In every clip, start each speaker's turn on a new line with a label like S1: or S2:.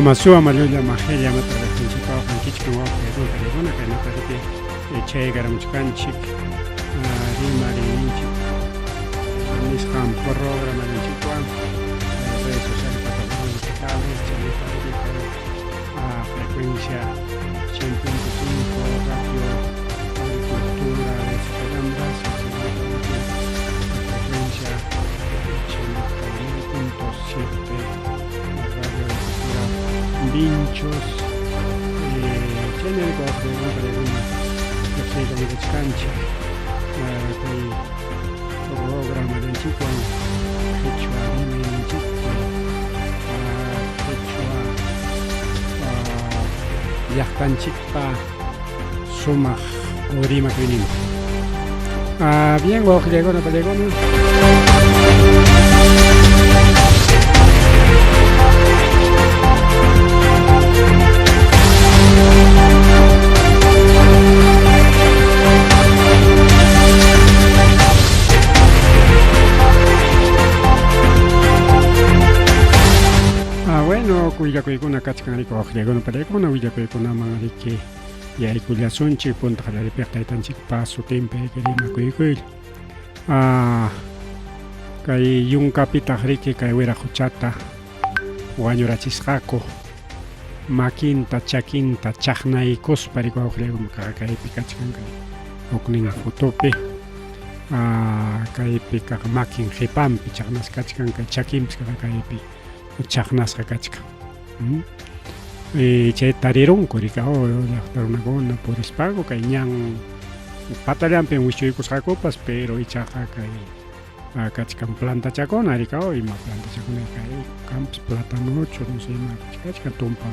S1: Ama suwa mallulla majella mataraqtinchikpaqa qanchichkan wawqi kaykuna kaynata riki chaykaramuchkanchik rimariyninchik nisqan programanchikwan redes sociales plataformas digitales chaynata riki kay frecuencia 100.5 radio agricultura de Chicalambras chaynata riki frecuencia 89.7 Radio Agricultura Vinchos chaynallayku wawqikuna lluqsiykamuchkanchik kay programallanchikwan qhichwa rimayninchikpi qhichwa llaqtanchikpa sumaq rimakuyninpi. Bien, wawqillaykuna pallaykuna. Bueno, willakuykuna kachkan riki wawqillaykuna pallaykuna willakuykunaman riki yaykullasunchik punta qallariypiqa taytanchikpa sutinpi rimakuykuylla. Kay yunkapitaq riki kay wiraquchata wañurachisqaku makinta chakinta chaqnaykuspa riki wawqillaykuna kaypi kachkan kay huknin fotopi kaypi kaq makin qhipanpi chaqnasqa kachkan kay chakinpis kaypi chaqnasqa kachkan. Chay tarirunku riki llaqta runakuna purispanku kay ñan patallanpim wichuykusqakupas pero ichaqa kay kachkan plantachakuna riki ima plantachakuna kay kanpas platanochu no sé ima kachkan tumpa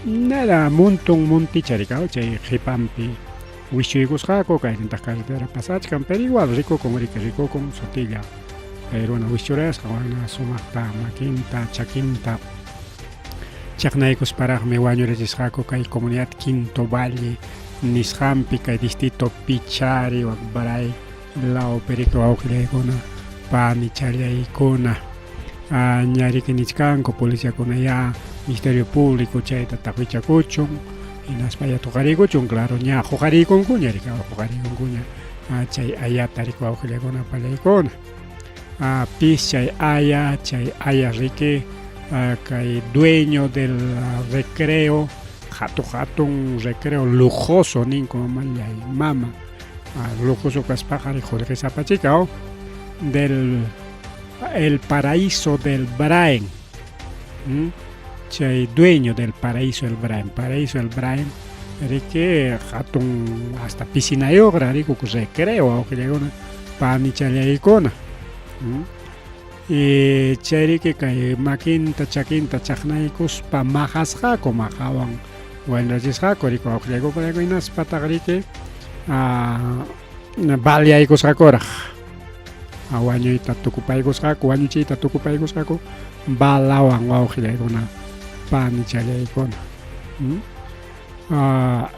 S1: nada muntun munticha riki chay qhipanpi wichuykusqaku kaynintaq carretera pasachkan pero igual rikukun riki rikukun sutilla kay runa wichurasqa wana sumaqta makinta chakinta chaqnaykusparaqmi wañurachisqaku kay comunidad Quinto Valle nisqanpi kay distrito Pichari Wakbaray lawpi riki wawqillaykuna panichallaykuna ñariki nichkanku policiakuna ya Ministerio Público chayta taqwichakuchun hinaspa ya tuqariykuchun claro ña huqariykunkuña riki huqariykunkuña chay ayata riki wawqillaykuna pallaykuna pis chay aya chay aya riki kay dueño del recreo hatu hatun recreo lujoso ninku mamallay mama lujoso kaspaqa qullqisapachika del el paraíso del Braen chay dueño del paraíso del Braen paraíso del Braen riki hatun hasta piscinayuqraq riki recreo wawqillaykuna panichallaykuna chayriki kay makinta chakinta chaqnaykuspa maqasqaku maqawan wañurachisqaku riki wawqillaykuna hinaspataq riki baleaykusqakuraq wañuyta tukupaykusqaku wañuchiyta tukupaykusqaku balawan wawqillaykuna panichallaykuna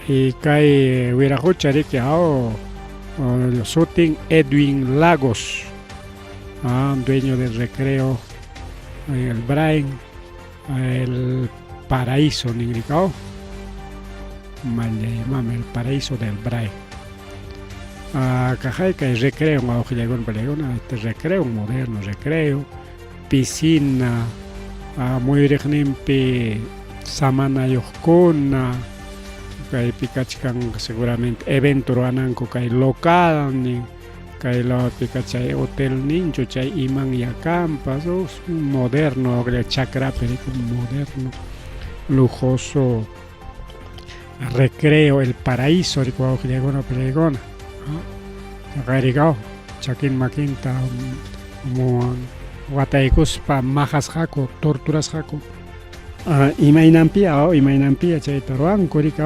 S1: y kay wiraqucha riki sutin Edwin Lagos dueño del recreo el Brain el paraíso ninrikao mama el paraíso del Brain kaqay kay recreo wawqillaykuna pallaykuna este recreo moderno recreo piscina muyuriqninpi samanayuqkuna kaypi kachkan seguramente evento ruwananku kay local nin kay lawpika chay hotel ninchu chay imanya kanpas moderno chakrapi moderno lujoso recreo el paraíso riki wawqillaykuna pallaykuna chaqayrikaw chakin makinta wataykuspa maqasqaku torturasqaku imaynanpiya imaynanpiya chayta ruwanku riki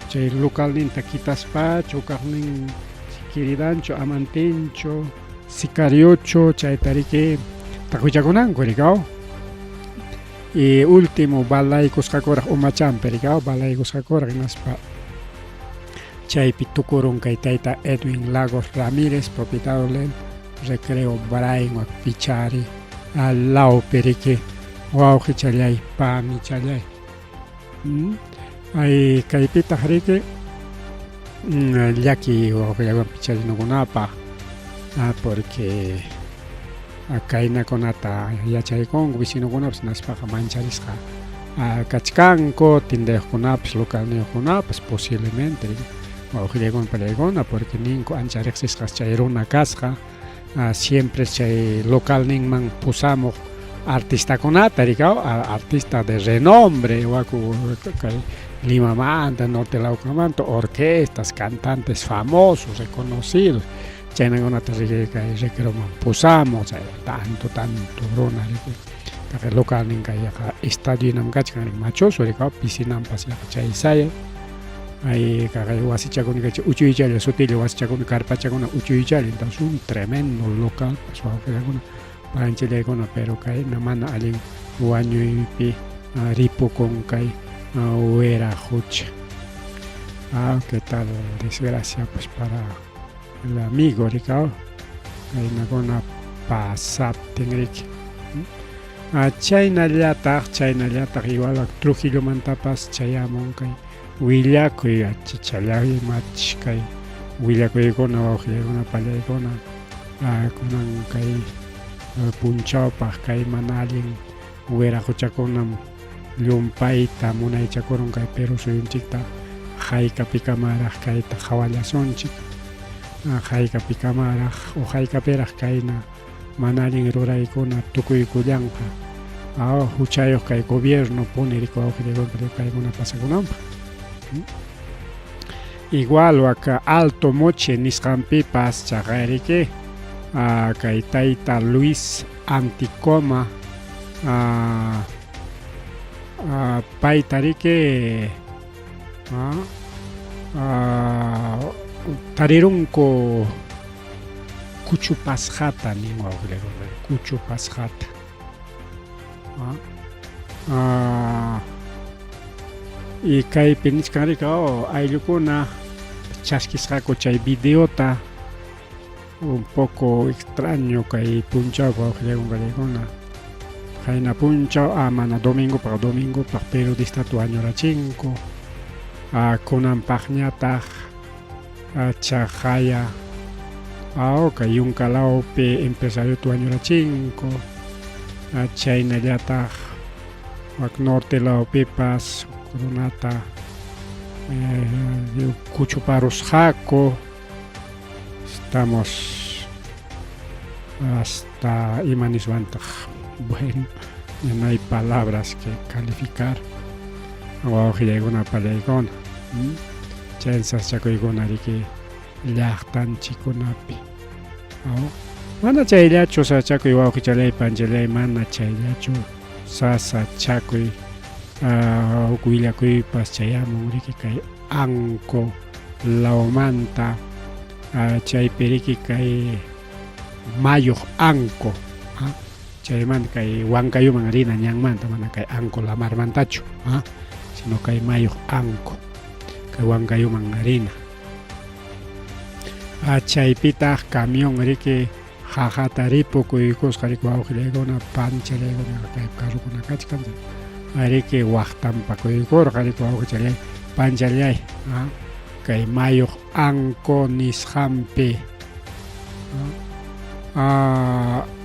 S1: chay localninta kitaspachu kaqnin queridanchu amantinchu sicariochu chayta riki taqwichakunanku riki y último balaykusqakuraq umachanpi riki balaykusqakuraq hinaspa chaypi tukurun kay tayta Edwin Lagos Ramírez propietario del recreo Brain Pichari lawpi riki. Wawqichallay, panichallay. Ay, kaypitaq riki llaki wawqillawan pichallinakunapaq, porque kaynakunata yachaykunku vecinokunapas hinaspaqa mancharisqa kachkanku tindayuqkunapas localniyuqkunapas posiblemente wawqillaykuna pallaykuna porque ninku ancha riqsisqas chay runa kasqa siempre chay localninman pusamuq artistakunata rikaw artista de renombre waku kay Limamanta norte lawkunamanta orquestas cantantes famosos reconocidos chaynakunata riki kay recreoman pusamuq chay tanto tanto runa riki taqi localnin kay yaqa estadio hinam kachkan riki machoso rikaw piscinanpas yaqa chay sayay ay kaqay wasichakuna kachkan uchuychalla sutilla wasichakuna karpachakuna uchuychalla entonces un tremendo local pues wawqillakuna panchallaykuna pero kayna mana allin wañuypi ripukun kay wera hucha ah qué tal desgracia pues para el amigo rikaw kaynakuna pasaptin riki Chaynallataq, chaynallataq igual Trujillomantapas chayamun kay willakuy achichalay imach kay willakuykuna wawqillaykuna pallaykuna kunan kay punchawpaq kay mana allin wiraquchakunam llumpayta munaychakurun kay Perú suyunchikta haykapikamaraq kayta qhawallasunchik haykapikamaraq o haykapiraq kayna mana allin ruraykuna tukuykullanqa huchayuq kay gobierno puni rikuwawqillaykunpa kaykuna pasakunanpaq. Igual waka Alto Moche nisqanpipas chaqayriki kay tayta Luis Anticoma payta riki tarirunku kuchupasqata nin wawqillaykuna kuchupasqata y kaypi nichkan rika oh, ayllukuna chaskisqaku chay videota un poco extraño kay punchaw wawqillaykuna qayna punchaw ah mana domingopaq domingopaq periodistata wañurachinku kunanpaqñataq Chaqaya Aoka yunka lawpi empresariota wañurachinku, chaynallataq wak norte lawpipas huk runata kuchuparusqaku. Estamos hasta ima niswantaq bueno ya no hay palabras que calificar wawqillaykuna pallaykuna. Chay sasachakuykuna riki llaqtanchikkunapi. Mana chayllachu sasachakuy wawqichalay panchallay mana chayllachu sasachakuy huk willakuypas chayamun riki kay Anco lawmanta chaypi riki kay mayuq Anco chaymanta kay Huancayuman rina ñanmanta mana kay Anco lamarmantachu sino kay mayuq Anco kay Huancayuman rina chaypitaq camión riki qaqata ripukuykusqa riki wawqillaykuna panchallaykuna kay carrokuna kachkan riki waqtanpakuykurqa riki wawqichallay panchallay kay mayuq Anco nisqanpi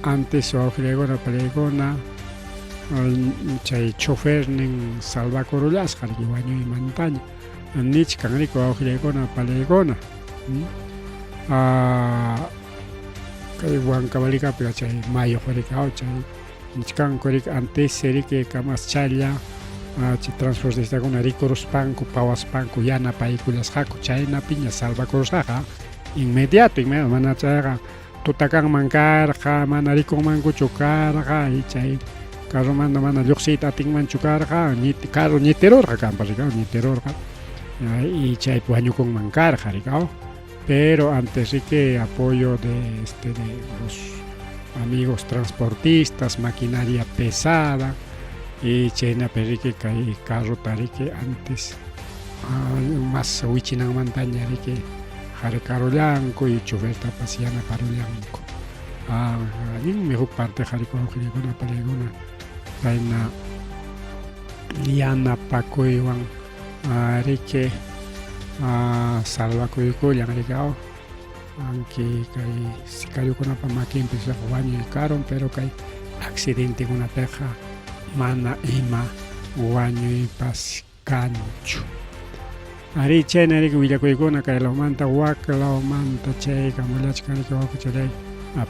S1: antes wawqillaykuna pallaykuna chay chofernin salvakurullasqa riki wañuymantaña nichkan riki wawqillaykuna pallaykuna kay Huancavelicapi chay mayuq riki chay nichkanku riki antes riki kamaschalla chay transportistakuna rikuruspanku pawaspanku yanapaykullasqaku chaynapiña salvakurusqaqa inmediato inmediato mana chayqa tuta kanman karqa mana rikunmankuchu karqa y chay carromanta mana lluqsiyta atinmanchu karqa carro ñitirurqa kanpas rikaw ñitirurqa y chaypi wañukunman karqa rikaw pero antes riki apoyo de este de los amigos transportistas maquinaria pesada y chaynapi riki kay carrota riki antes mas wichinanmantaña riki harkarullanku y chofertapas yanaparullanku allinmi huk parte qhari wawqillaykuna pallaykuna. Kayna yanapakuywan riki salvakuykullan riki aw anki kay sicariokunapa makinpi wañuy karun pero kay accidentekunapiqa mana ima wañuypas kanchu. Arí, chayna riki willakuykuna kay lawmanta wak lawmanta chayqa mullachkan riki wawqichalay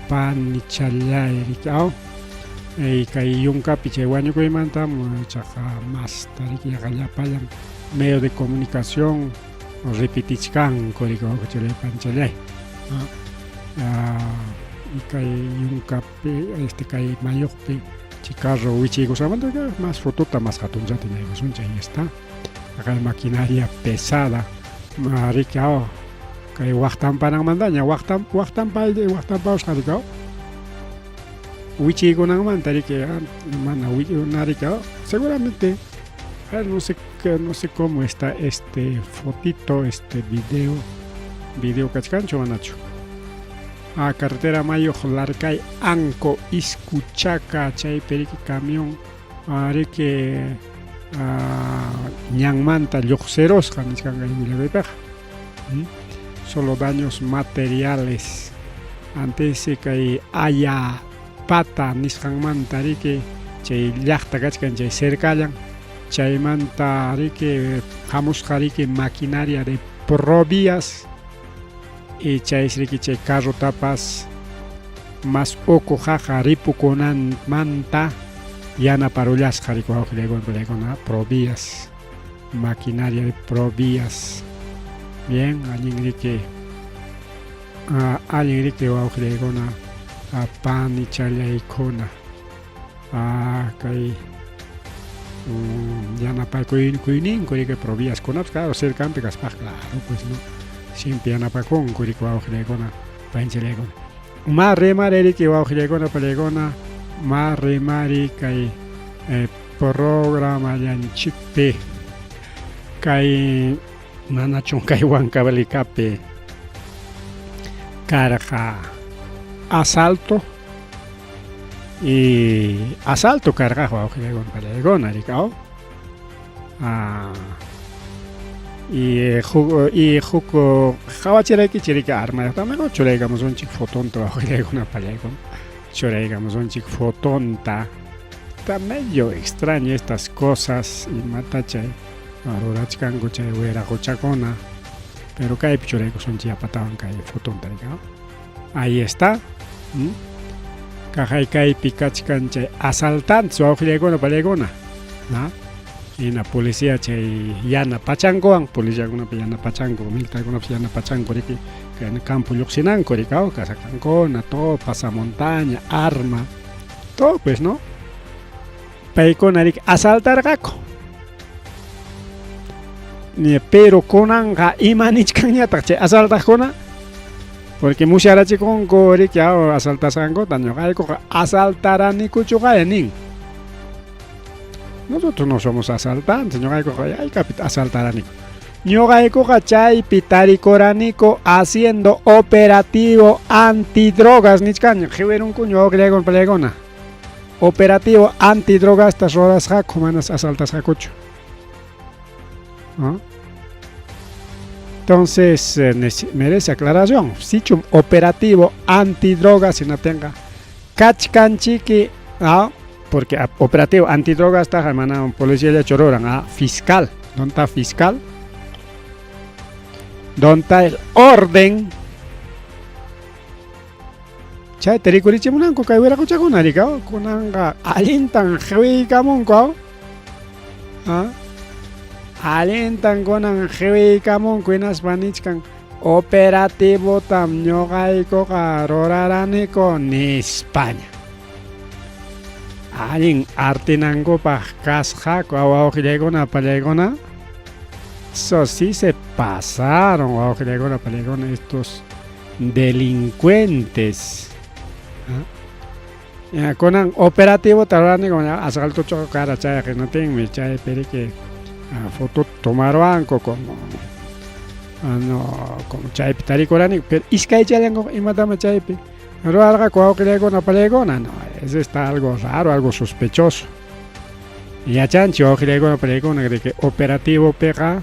S1: panichalay riki aw kay yunkapi chay wañukuymantam ichaqa masta riki yaqa llapallan medio de comunicación repitichkanku riki wawqichalay panichalay y kay yunkapi este kay mayuqpi chay carro wichiykusqanmanta más fotota más hatunchata ñaykusunchik ahí está kay maquinaria pesada riki aw kay waqtanpananmantaña waqtan waqtanpa waqtanpawsqa riki aw wichiykunanmanta riki mana riki aw seguramente no sé no sé cómo está este fotito este video video kachkanchu manachu a carretera Mayuq Larcay Anco Iscuchaca chaypi riki camión riki ñanmanta lluqsirusqa nichkanqa willakuypiqa solo daños materiales antesi kay aya pata nisqanmanta riki chay llaqta kachkan chay cercallan chaymanta riki hamusqa riki maquinaria de Provías y chaysi riki chay carrotapas mas uku qaqa ripukunanmanta yanaparullasqa riki wawqillaykuna palaykuna Provías maquinaria de Provías bien allin riki allin riki wawqillaykuna panichallaykuna kay yanapakuyninku riki Províaskunapas claro cercanpi kaspaqa claro pues no siempre yanapakunku riki wawqillaykuna panichallaykuna ma rimari riki wawqillaykuna panillaykuna ma rimari kay programallanchikpi kay manachun kay Huancavelicapi karqa asalto y asalto karqa wawqillaykuna panillaykuna riki aw y huk y huk qhawachiraykichik riki armayuqta mejor churaykamusunchik fotonta wawqillaykuna panillaykuna churaykamusunchik fotonta está medio extraño estas cosas imata chay rurachkanku chay wiraquchakuna pero kaypi churaykusunchik yapatawan kay fotonta riki ahí está kaqay kaypi kachkan chay asaltantes wawqillaykuna panillaykuna hina policía chay yana pachankuwan policiakunapas yana pachanku militarkunapas yana pachanku riki kay campo lluqsinanku riki casakankuna todo pasamontaña arma todo pues no paykuna riki asaltarqaku pero kunanqa ima nichkanñataq chay asaltaqkuna porque musyarachikunku riki asaltasqankuta ñuqaykuqa asaltaranikuchuqaya nin nosotros no somos asaltantes ñuqaykuqa hayk'api asaltaraniku ñuqaykuqa chaypi tarikuraniku haciendo operativo antidrogas nichkanña qiwirunkuña wawqillaykuna panillaykuna operativo antidrogasta rurasqaku manas asaltasqakuchu ¿No? Entonces, merece aclaración. Sichum operativo antidrogas hinaptinqa kachkanchiki ¿ah? Porque operativo antidrogas taqa mana policiallachu ruran ¿ah? Fiscal. ¿Dónde está fiscal? ¿Dónde está el orden? Chayta rikurichimunanku kay wiraquchakuna riki kunanqa allintan qiwiykamunku ¿ah? Allintan kunan qiwiykamunku hinaspa nichkan operativotam ñuqaykuqa ruraraniku nispaña allin artinankupaq kasqaku wawqillaykuna panillaykuna eso sí se pasaron wawqillaykuna panillaykuna estos delincuentes kunan operativota ruraniku asaltochuqa kara chayqa hinatinmi chaypi riki fotota tomaruwanku como no como chaypi tarikuraniku pero iskaychallankuqa imatama chaypi rurarqaku wawqillaykuna panillaykuna no eso está algo raro algo sospechoso. Yachanchik wawqillaykuna pariykuna de que operativopiqa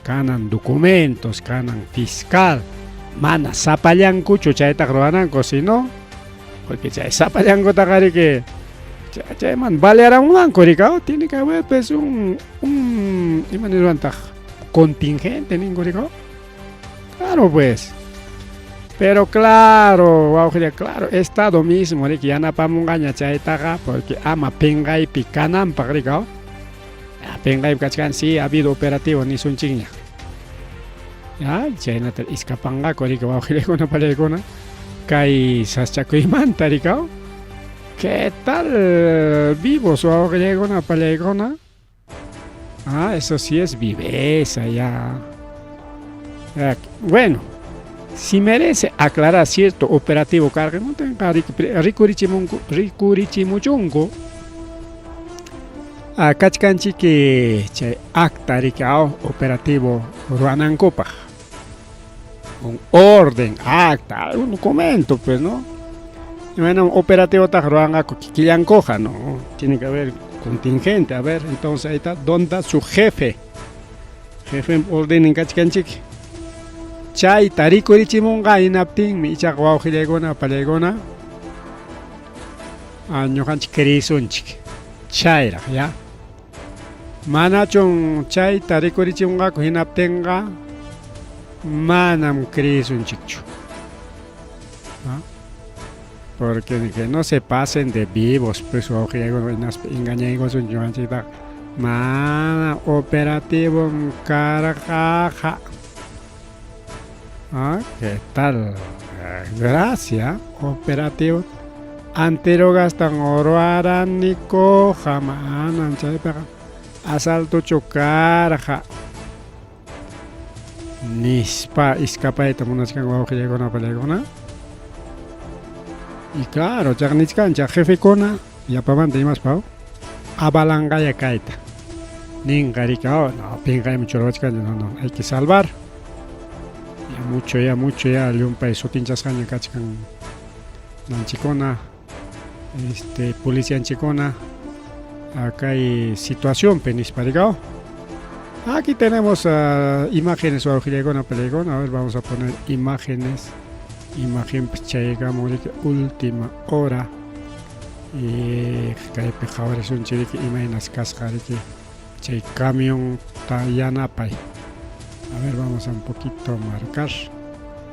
S1: kanan documentos, kanan fiscal, mana sapallankuchu chaytaqa ruwananku, sino porque chay sapallankutaqa riki chayman balearamunmanku rika, tiene que haber pues un un ima nirwantaq contingente ninku rika. Claro pues. Pero claro, wawqilla, claro, Estado mismo riki yanapamunqaña chaytaqa porque ama pinqaypi kananpaq rika. Pinqaypi kachkan, sí, ha habido operativo nisunchikña. Ya, chaynata iskapanqaku riki wawqillaykuna palaykuna kay saschakuymanta rika. ¿Qué tal vivos wawqillaykuna palaykuna? Ah, eso sí es viveza ya. Bueno, si merece aclarar cierto operativo karqa, rikurichimunku rikurichimuchunku kachkanchiki chay acta riki operativo ruwanankupaq. Un orden, acta, algún documento, pues, ¿no? Y bueno, operativotaqa ruwanqaku kikillankuqa, ¿no? Tiene que haber contingente, a ver, entonces ahí está, ¿dónde está su jefe? Jefe ordenin kachkanchik. Chayta rikurichimunqa hinaptinmi ichaqa wawqillaykuna pallaykuna ñuqanchik creesunchik. Chayraq, ya. Manachun chayta rikurichimunqaku hinaptinqa manam creesunchikchu. ¿Ah? Porque que no se pasen de vivos, pues wawqillaykuna hinaspa engañaykusun ñuqanchiktaqa. Mana operativo karqaqa. ¿Ah? ¿Qué tal? Gracias, operativo. Antirogastan ruwaranikuqa manam chaypiqa asaltochu karqa nispa iskapayta munachkanku wawqillaykuna pallaykuna. Y claro, chaq nichkanchik jefekuna yapamanta imaspa avalanqaya kayta. Ninqa riki, oh, no, pinqaymi churawachkanchik, no, no, hay que salvar. Ya mucho, ya mucho, ya llumpay sutinchasqaña kachkan nanchikuna, policianchikuna kay situacionpi nispa rikaw. Aquí tenemos imágenes wawqillaykuna palaykuna, a ver, vamos a poner imágenes. Imagen chaykamun riki última hora. Y kaypi qhawarisunchik riki imaynas kasqa riki chay camionta yanapay. A ver, vamos a un poquito marcar.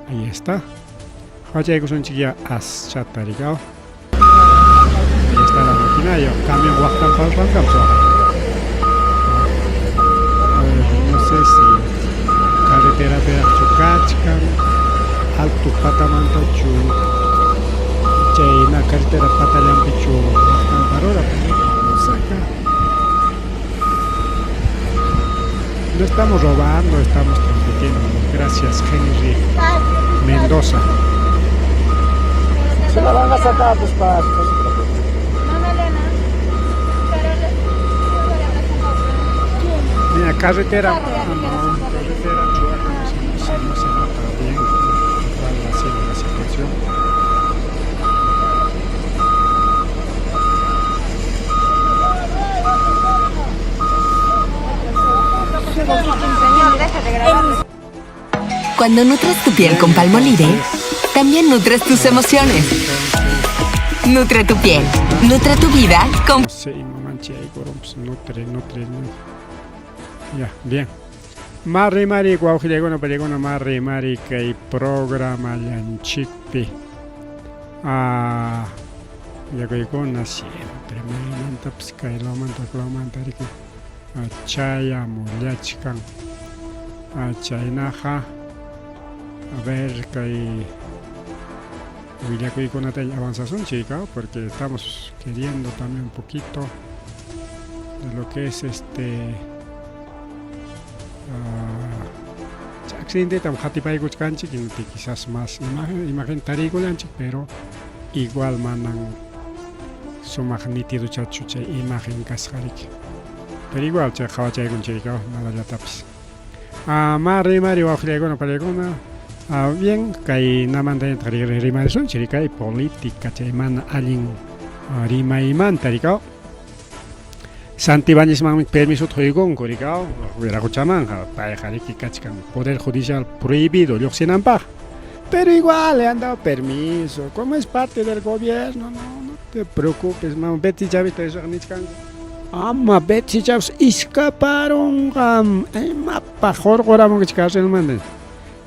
S1: Ahí está. Qhawachaykusunchik ya aschata rikaw. Ahí está la maquinaria. Camión waqtan parpankam. A ver, no sé si carreterapiraqchu kachkan, alto patamantachu chayna carretera patallanpichu waqtan parura, no sé acá. No estamos robando, estamos transmitiendo. Gracias, Henry Mendoza.
S2: Se la van a sacar despacio. No se preocupe.
S3: Mamá Elena, pero
S1: Mira, carretera, ah, no, carretera Chuaca, no sé, no sé, no se nota bien cuál ha sido la situación.
S3: Señor, deja de grabar.
S4: Cuando nutres tu piel con Palmolive, también nutres tus emociones. Nutre tu piel, nutre tu vida con
S1: No sé, mamanchi, ahí pues, nutre, nutre, nutre. Ya, bien. Mari mari wawqillaykuna pallaykuna mari mari kay programa llanchikpi. Ah, yakuykuna siempre maymantapas kay lawmanta lawmanta riki chayamullachkan. Chaynaqa a ver kay willakuykunata avanzasunchik, porque estamos queriendo también un poquito de lo que es este accidentetam qatipaykuchkanchik quizás más imagen, imagen tariykullanchik, pero igual manan sumaq nitiduchachu chay imagen kasqa riki. Pero igual chay qhawachaykunchik nadallatapis. Mari mari wawqillaykuna pallaykuna. Bien, kay namanta rimarisunchik kay política chay mana allin rimaymanta rikaw. Santibáñezmanmi permisota quykunku rikaw Wiraquchamanqa payqa riki kachkan Poder Judicial prohibido lluqsinanpaq pero igual le han dado permiso como es parte del gobierno no no te preocupes mama Betsy Chávez riqsaq nichkanku ama Betsy Chávez iskaparunqam imapaq hurquramunkichik carcelmanta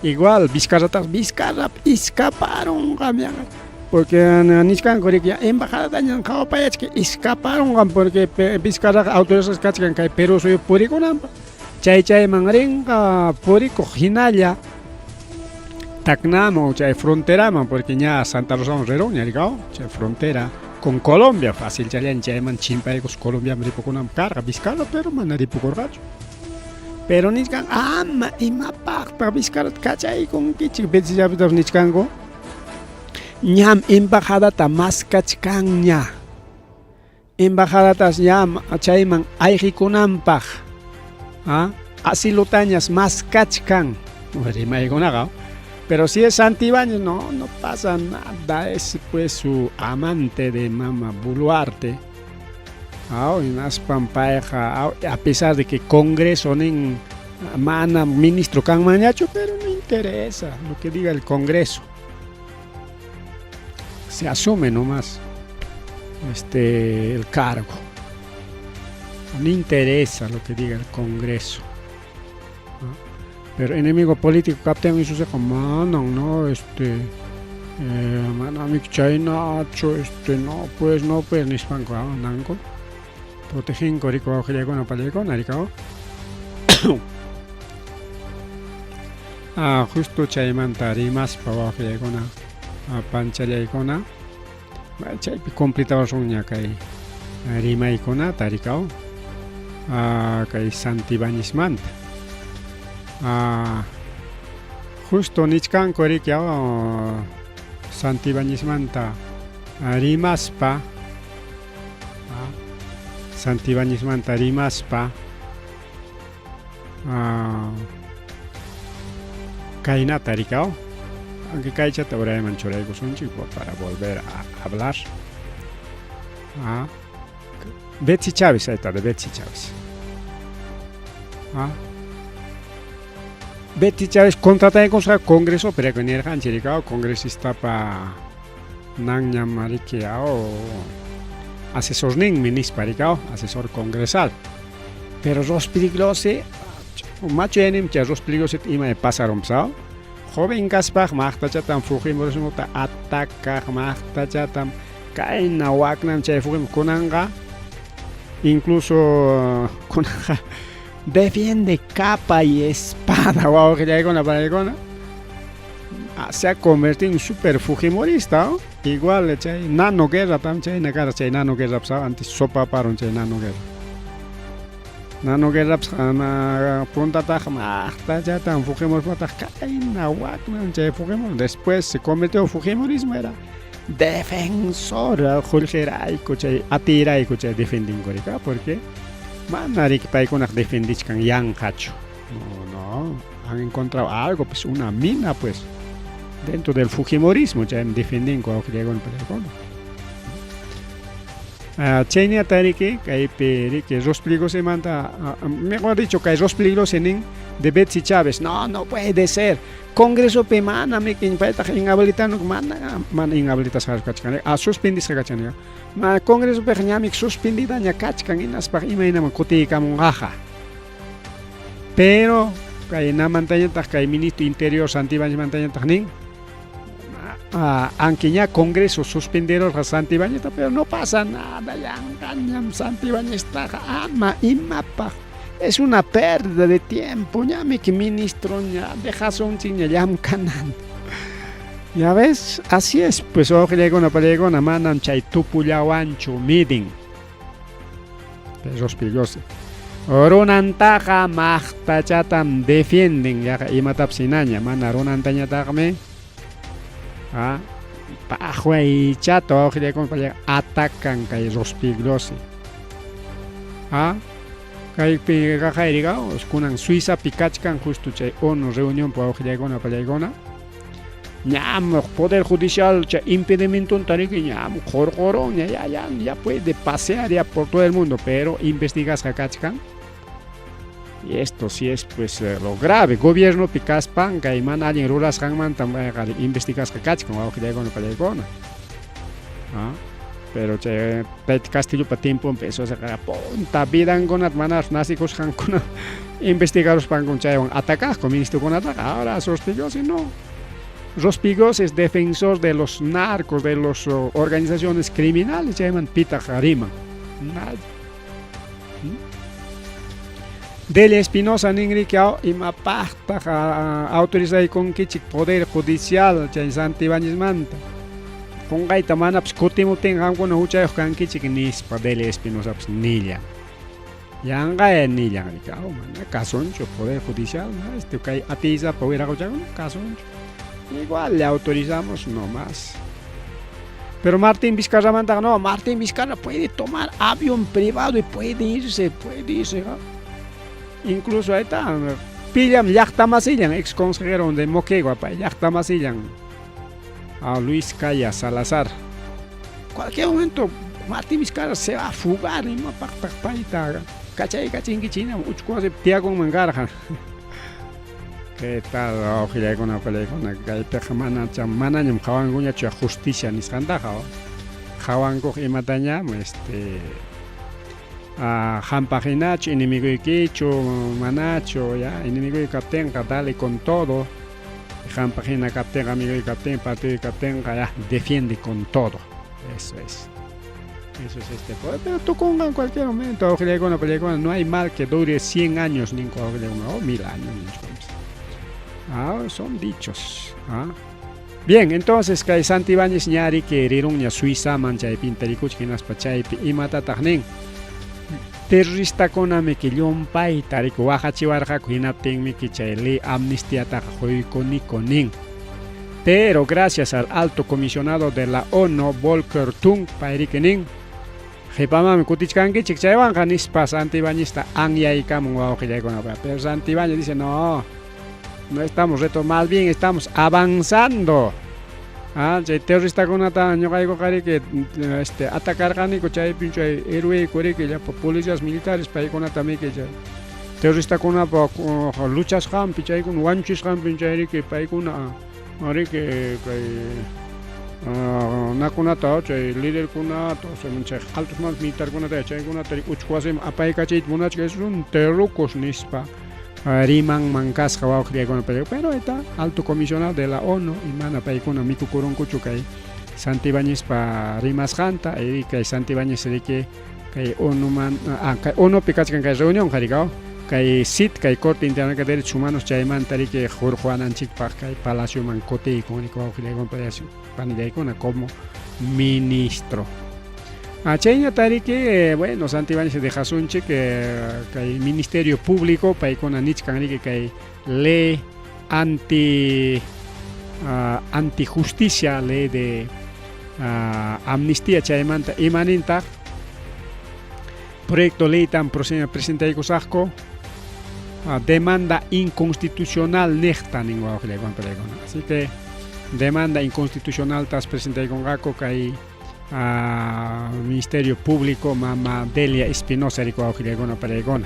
S1: igual Vizcarrataq Vizcarra iskaparunqam yaqa porque nichkanku riki embajadataña qhawapayachka iskaparunqam porque Vizcarraqa autorizasqa kachkan kay Perú suyupi purikunanpaq chay chayman rinqa purikuq hinalla Tacnaman o chay fronteraman porque ña Santa Rosaman rirunña rikaw chay frontera con Colombia fácil challaña chayman chimpaykus Colombiaman ripukunanpaq karqa Vizcarra pero mana ripukurqachu pero nichkan ama imapaqtaq Vizcarrata kachaykunkichik Betsy Chaveztapas nichkanku ñam embajadata maskachkanña embajadatas ñam chayman ayqikunanpaq ¿ah? Asilutañas maskachkan rimaykunaqa pero si es Santibáñez no no pasa nada es pues su amante de mama Boluarte aw hinaspam payqa a pesar de que Congreso nin mana ministro kanmanñachu pero no interesa lo que diga el Congreso se asume nomás este el cargo no interesa lo que diga el Congreso ¿no? Pero enemigo político kaptin Isuseqa manan no este manamiki chaynachu este no pues no pues nispanku andanku proteginku riki wawqillaykuna pallaykuna rikaw ah justo chaymanta rimaspa wawqillaykuna panchallaykuna chaypi completawasunña kay rimaykunata rikaw kay Santibáñezmanta justo nichkanku riki Santibáñezmanta rimaspa Santibáñezmanta rimaspa kaynata rikaw aunque kaychata urayman churaykusunchik para volver a hablar Betsy Chávez ahí está de Betsy Chávez Betsy Chávez contrataykusqa Congreso pero nirqanchik rikaw congresistapa nanñam riki asesorninmi nispa rikaw asesor congresal pero Rospigliosi machu yaynimi chay Rospigliosita ima pasarunpas joven kaspaq maqtachatam Fujimorismota atacaq maqtachatam kayna waknam chay Fujimori kunanqa incluso kunanqa defiende capa y espada wawqillaykuna panaykuna se ha convertido en super fujimorista ¿no? Igual chay nano guerra tam chayna kara chay nano guerra antes sopaparon chay nano guerra nano guerra puntataqa maqtachatam Fujimoripataq kayna waknam chay Fujimori después se convirtió en fujimorismo era defensor qullqirayku chay atiyrayku chay defendinku rika porque mana riki paykunaq defendichkan yanqachu no no han encontrado algo pues una mina pues dentro del fujimorismo chaymi defendinku wawqillaykuna panaykuna chayñata riki kaypi riki Rospigliosimanta mejor dicho kay Rospigliosi nin de Betsy Chávez no no puede ser Congresopi mana miki paytaq inhabilitanu mana mana inhabilitasqachu kachkan suspendisqa kachkan ma Congresopiqa ñamiki suspendidaña kachkan hinaspaq imaynaman kutiykamunqaqa pero kay namantañataq kay ministro interior Santibáñezmantañataq nin aunque ña Congreso suspenderurqa Santibáñezta pero no pasa nada yanqañam Santibáñeztaqa ama imapaq es una pérdida de tiempo ñamiki ministro ña dejasunchikña llamkananta ya ves así es pues wawqillaykuna pallaykuna manam chay tupullawanchu midin Rospigliosi runantaqa maqtachatam defienden yaqa imatapas hinaña mana runantañataqmi paqwaychata wawqillaykuna pallaykuna atacan kay Rospigliosi kaypi qaqayriqa kunan Suizapi kachkan justo chay ONU reunionpi wawqillaykuna pallaykuna Ñam Poder Judicial chay impedimentonta riki ñam qurqurunña, ya, ya, ya puede pasear ya por todo el mundo, pero investigasqa kachkan. Y esto sí es pues lo grave. Gobiernopi kaspan kay mana allin rurasqanmantam payqa investigasqa kachkan wawqillaykuna pallaykuna. ¿Ah? Pero chay Pet Castillopa tiemponpi eso punta vidankunata manaraq nacikusqankuna investigaruspankum chaywan atacaqku ministrokunataqa. Ahora Rospigliosi no. Rospigliosi es defensor de los narcos, de las organizaciones criminales, chayman pitaq riman. Nadie. Delia Espinosa ninriki imapaqtaq autorizaykunkichik Poder Judicial chay Santibáñezmanta. Qunqayta manapas kutimuptin qamkuna huchayuq kankichik nispa Delia Espinosapas nillan. Yanqaya nillan riki, mana kasunchu Poder Judicial, no, este kay atiysapa wiraquchakuna kasunchu. Igual le autorizamos nomás. Pero Martín Vizcarramantaqa no, Martín Vizcarra puede tomar avión privado y puede irse, ¿no? Incluso ahí está, pillam llaqtamasillan, ex consejero de Moquegua, pay llaqtamasillan, a Luis Calla Salazar. Cualquier momento Martín Vizcarra se va a fugar, imapaqtaq payta kachaykachinkichik uchku wasipi tiyakunman karqa. ¿Qué tal, wawqillaykuna, pallaykuna? Kaypiqa manañam qhawankuñachu justicia nisqantaqa. Qhawankuq imatañam hampaq hinachu, enemiguykichu, manachu, ya, enemiguy kaptinqa dale con todo. Hampaq hina kaptinqa, amiguy kaptin, partido kaptinqa, ya, defiende con todo. Eso es. Eso es este poder. Pero tukunqa en cualquier momento, wawqillaykuna, pallaykuna, no hay mal que dure 100 años, ninku wawqillaykuna, o 1000 años, ninchu. Ah, son dichos. Ah. Bien, entonces kay Santibáñez ñariki rirunña Suizaman chaypinta rikuchik hinaspa chaypi imatataq nin. Terroristakunamiki llumpayta riku waqachiwarqaku hinaptinmiki chay ley amnistiataqa quykuniku nin. Pero gracias al alto comisionado de la ONU, Volker Türk, payriki nin, qhipamanmi kutichkankichik chaywanqa nispa Santibáñezta anyaykamun wawqillaykuna. Pero Santibáñez dice, no, no estamos reto, más bien estamos avanzando. Ah, chay terroristakunata ñuqaykuqa riki atacarqaniku chaypi chay héroico riki llapa policías militares paykunata miki chay terroristakunapa luchasqanpi chaykuna wañuchisqanpi chay riki paykuna riki kay nakunata chay liderkunata o sea chay altos mandos militarkunata chaykunata uchku wasiman apaykachiyta munachka esos son terrucos nispa rimanman kasqa wawqillaykuna, pero está alto comisionado de la ONU y mana paykuna mikukurunkuchu kay Santibáñezpa rimasqanta y kay Santibáñez riki kay ONUman kay ONUpi kachkan kay reunión qarikaw kay CIDH kay Corte Interamericana de Derechos Humanos chaymanta riki hurquwananchikpaq kay palacioman kutiykun riki wawqillaykuna panillaykuna como ministro. Chayñata riki, bueno, Santibáñez dejasunchik kay Ministerio Público paykuna nichkan riki kay ley antijusticia, ley de amnistía chaymanta imanintaq proyecto leytam presentaykusaqku demanda inconstitucional niqta nin wawqillaykuna palaykuna. Así que demanda inconstitucional tas presentaykunqaku kay Ministerio Público mama Delia Espinosa riku wawqillaykuna palaykuna.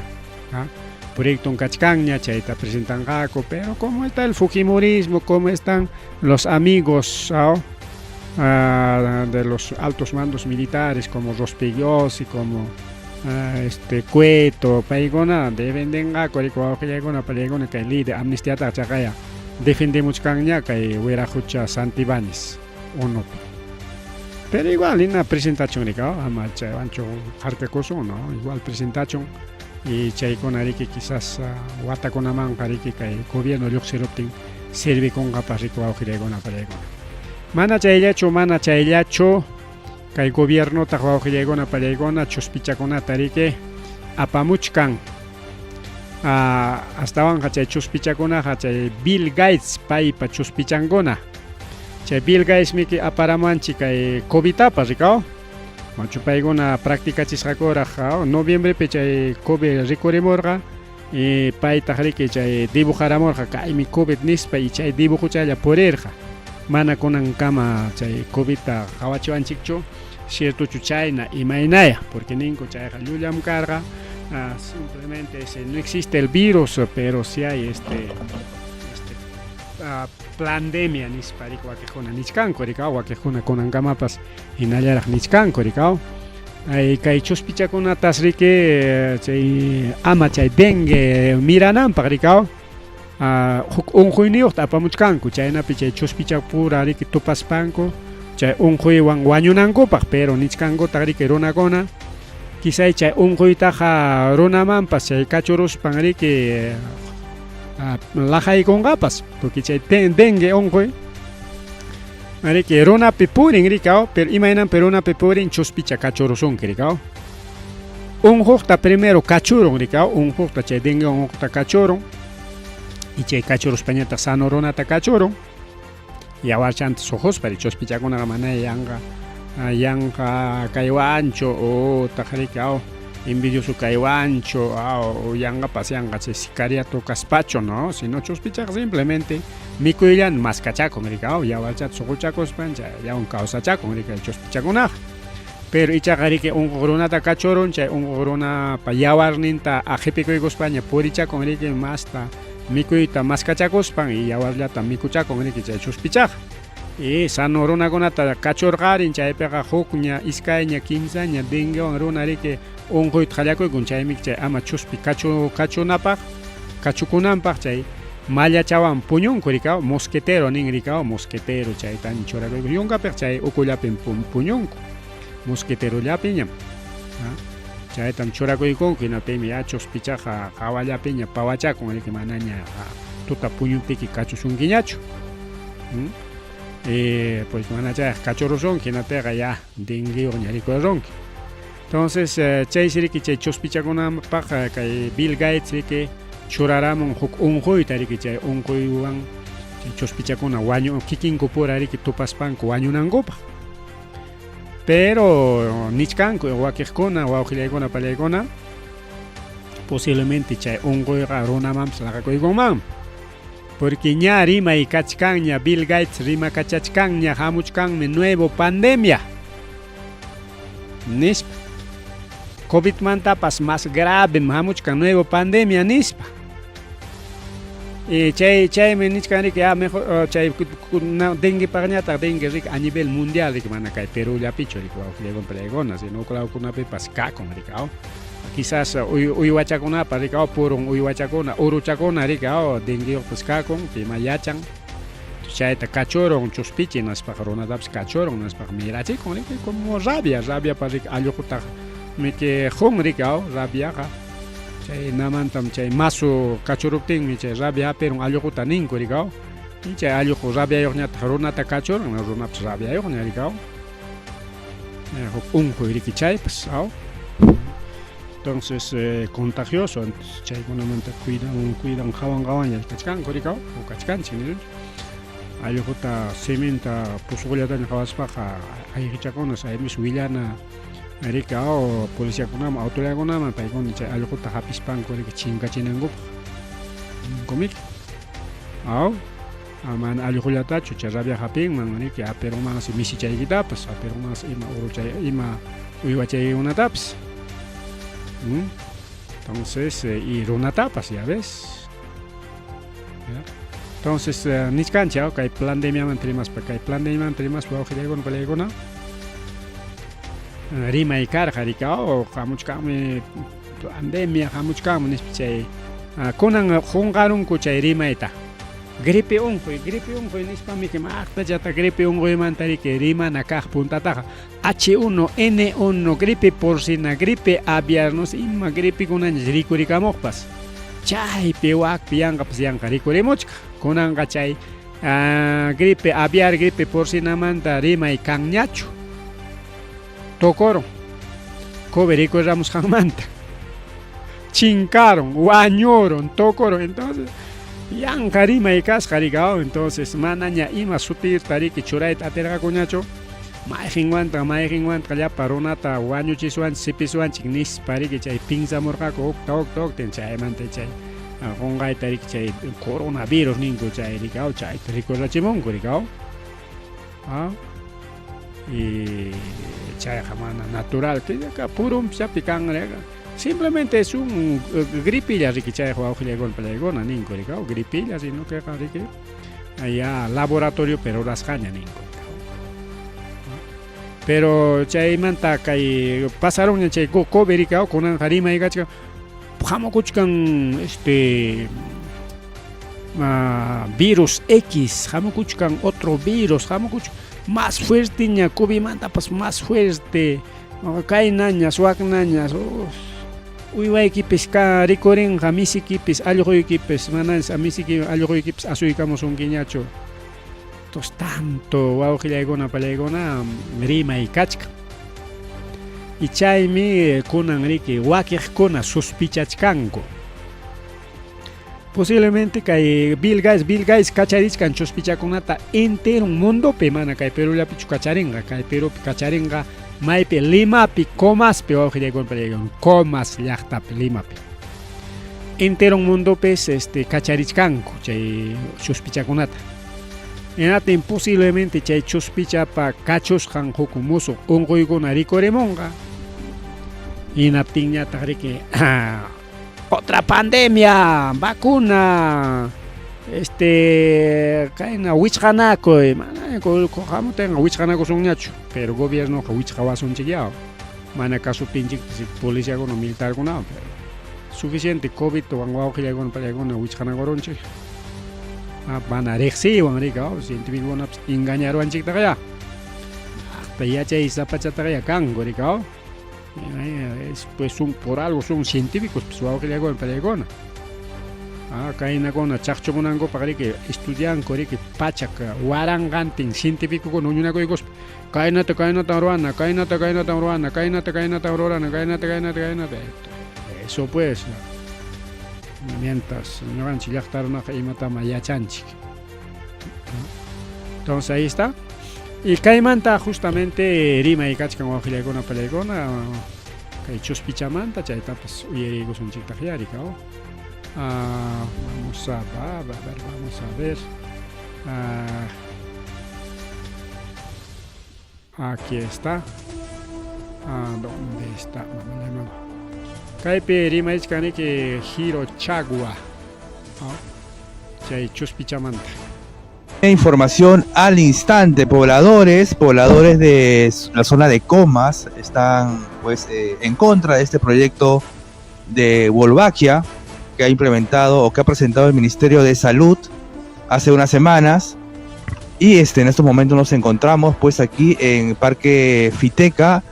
S1: Proyecto kachkanña chayta presentanqaku, pero como está el fujimorismo, como están los amigos de los altos mandos militares como Rospigliosi, como Cueto, paykuna defendenqaku riku wawqillaykuna palaykuna kay ley de amnistiata chaqaya defendemuchkanña kay wiraqucha Santibáñez ONUpi. Pero igual ina presentachun rika, ama chaywanchu harkakusun, no? Igual presentachun y chaykuna riki quizás watakunamanqa riki kay gobierno lluqsiruptin servikunqapas riku wawqillaykuna palaykuna. Mana chayllachu, mana chayllachu kay gobiernotaq wawqillaykuna palaykuna chuspichakunata riki apamuchkan. Astawanqa chay chuspichakunaqa chay Bill Gates paypa chuspichankuna. Chay Bill Gates miki aparamuanchik kay COVIDtapas rikaw. Machu paykuna practicachisqakuraq noviembrepi chay COVID rikurimurqa y paytaq riki chay dibujaramurqa kaymi COVID nispa y chay dibujuchalla purirqa. Mana kunankama chay Covidta qawachiwanchikchu, ciertochu chayna imaynaya, porque ninku chayqa llullam karqa, simplemente ese no existe el virus, pero si hay este pandemia nispa riki wakiqkuna nichkanku riki, wakiqkuna kunankamapas hinallaraq nichkanku riki. Ay, kay chuspichakunatas riki chay ama chay dengue mirananpaq riki, huk unquyniyuqta apamuchkanku, chaynapi chay chuspichapura riki tupaspanku chay unquywan wañunankupaq, pero nichkankutaq riki runakuna quizá chay unquytaqa runamanpas chay kachuruspan riki laqaykunqapas, porque chay dengue unquy riki runapi purin riki, pero imaynanpi runapi purin chuspicha kachurusunki riki. Unquqta primero kachurun riki, unquqta chay dengue unquqta kachurun, y chay kachuruspañataq sano runata kachurun, yawarchanta suquspa chuspichakunaqa mana yanqa yanqa kaywanchu utaq riki envidioso kaywanchu o yanqapas yanqa chay sicariato kaspachu, no, sino chuspichaqa simplemente mikuyllan maskachakun riki, yawarchata suquchakuspan chayllawan kawsachakun riki chuspichakunaqa. Pero ichaqa riki unquq runata kachurun, chay unquq runapa yawarninta aqhipikuykuspaña purichakun riki masta mikuyta maskachakuspan y yawarllata mikuchakun riki chay chuspichaqa. Y sano runakunata kachurqarin chaypiqa hukña, iskayña, kimsaña denguewan runa riki unquyta qallakuykun, chaymi chay ama chuspi kachunapaq, kachukunanpaq chay mallachawan puñunku riki, mosquetero nin riki, mosquetero chaytan churakuykun yunkapiq chay ukullapim puñunku, mosqueterollapiñam. Chaytam churakuykunku, hinaptinmi ya chuspichaqa hawallapiña pawachakun riki, manaña tuta puñuptiki kachusunkiñachu. Pues mana chayqa kachurusunki, hinaptinqa ya dengueyuqña rikurirunki. Entonces chaysi riki chay chuspichakunapaq kay Bill Gates riki churaramun huk unquyta riki, chay unquywan chay chuspichakuna wañu kikinkupura riki tupaspanku wañunankupaq. Pero nichkanku wakiqkuna wawqillaykuna pallaykuna posiblemente chay unquyqa runamanpas laqakuykunmanmi, porque ña rimay kachkanña, Bill Gates rimakachachkanña, hamuchkanmi nuevo pandemia nispa, Covidmantapas más grave hamuchkan nuevo pandemia nispa. Y chaymi nichkan riki, ya mejor chay denguepaqñataq dengue riki a nivel mundial riki, mana kay Perú llapichu riki wawqillaykuna pallaykuna, sino huk lawkunapipas kakun riki, quizás uywachakunapa riki, purun uywachakuna, uruchakuna riki, dengueyuqpas kakun, pima yachan, chayta kachurun chuspichi nispaqa runatapas kachurun nispaqa mirachikun riki, como rabia, rabiapa riki allqutaq miki qun riki, rabiaqa chay namantam chay masu kachuruptinmi chay rabia hapirun allquta ninku riki, y chay allqu rabiayuqñataq runata kachurun, runapas rabiayuqña riki, huk unquy riki chaypas. Entonces contagioso, chaykunamanta cuidan cuidan qawan qawanña kachkanku riki, o kachkanchik nisunchik. Allquta siminta pusuqullataña qhawaspaqa ayqichakuna chaymis willana riki, policiakunaman, autoridadkunaman, paykuna chay allquta hapispanku riki chinkachinankupaq ninkumiki. Mana allqullatachu chay rabia hapinman riki, hapirunmansi misichaykitapas, hapirunmansi ima uruchay ima uywachaykunatapas. Entonces y runatapas, ya ves. Entonces nichkanchik kay pandemiamanta rimaspa, kay pandemiamanta rimaspa wawqillaykuna pallaykuna rimay karqa riki, hamuchkanmi pandemia hamuchkanmi nispa chay kunan qunqarunku chay rimayta. Gripe unquy nispami maqtachata gripe unquymanta riki rimana kaq puntataqa H1N1, gripe porcina, gripe aviar, no sé, ima gripekunaña rikurikamuqpas chaypi wakpi yanqapas yanqa rikurimuchka. Kunanqa chay gripe aviar, gripe porcinamanta rimay kanñachu, tukurun COVID rikuriramusqanmanta, chinkarun, wañurun, tukurun. Entonces yanqa rimay kasqa riki, entonces manaña ima sutiyta riki churayta atirqakuñachu, mayqinwantaq mayqinwantaq llapa runata wañuchisuanchik sipisuanchik nispa riki chay pinsamurqaku hukta hukta hukta, chaymanta chay qunqayta riki chay coronavirus ninku chay riki, chayta rikurirachimunku riki. Ah? Y chayqa mana natural, purunpichapi kan simplemente es un gripilla riki chayqa wawqillaykuna pallaykuna ninku riki, gripilla sino kayqa riki ya laboratorio pero rurasqaña ninku. Pero chaymanta kay pasarunña chay COVID riki, kunanqa rimay kachkan hamukuchkan este virus X, hamukuchkan otro virus, hamukuchkan más fuerteña, COVIDmantapas más fuerte, kaynañas, waknañas, uywaykipis ka rikurinqa, misikipis, allquykipis, manañas misiki allquykipis asuykamusunkiñachu. Entonces tanto wawqillaykuna pallaykuna rimay kachkan. Y chaymi kunan riki wakiqkuna suspichachkanku. Posiblemente kay Bill Gates, Bill Gates kacharichkan chuspichakunata entero mundopi, mana kay Perullapichu kacharinqa, kay Perupi kacharinqa, maypi Limapi, Comaspi wawqillaykuna pallaykuna, Comas llaqtapi, Limapi. Entero mundopis este kacharichkanku chay chuspichakunata. Hinaptin posiblemente chay chuspichapa kachusqan huk musuq unquykuna rikurimunqa. Hinaptinñataq riki otra pandemia, vacuna, este kayna wichqanakuy, mana hamutinqa wichqanakusunñachu, pero gobiernoqa wichqawasunchikyá. Mana kasuptinchikpas policiakuna, militarkuna, pero suficiente COVIDwan wawqillaykuna pallaykuna wichqanakurunchik. Mana riqsiywan riki, científicokunapas engañaruwanchiktaqya. Hasta yachay sapachataqya kanku riki. Es, pues son, por algo son científicos, pues wawqillaykuna pallaykuna. Kaynakuna chaqchumunankupaq riki estudianku riki pachak waranqantin científicokuna huñunakuykuspa kaynata kaynata ruwana, kaynata kaynata ruwana, kaynata kaynata rurana, kaynata kaynata kaynata. Eso pues. Mientras ñuqanchik llaqta runaqa imatama yachanchik. Entonces ahí está. Y kaymanta justamente rimay kachkan wawqillaykuna pallaykuna kay chuspichamanta chaytapas uyariykusunchiktaqya riki. Vamos a, va, a ver, vamos a ver. Aquí está. ¿Dónde está? Kaypi rimaychkan riki Giro Chagua. Chay chuspichamanta.
S5: Información al instante, pobladores de la zona de Comas están pues en contra de este proyecto de Wolbachia que ha implementado o que ha presentado el Ministerio de Salud hace unas semanas. Y en estos momentos nos encontramos pues aquí en Parque Fiteca,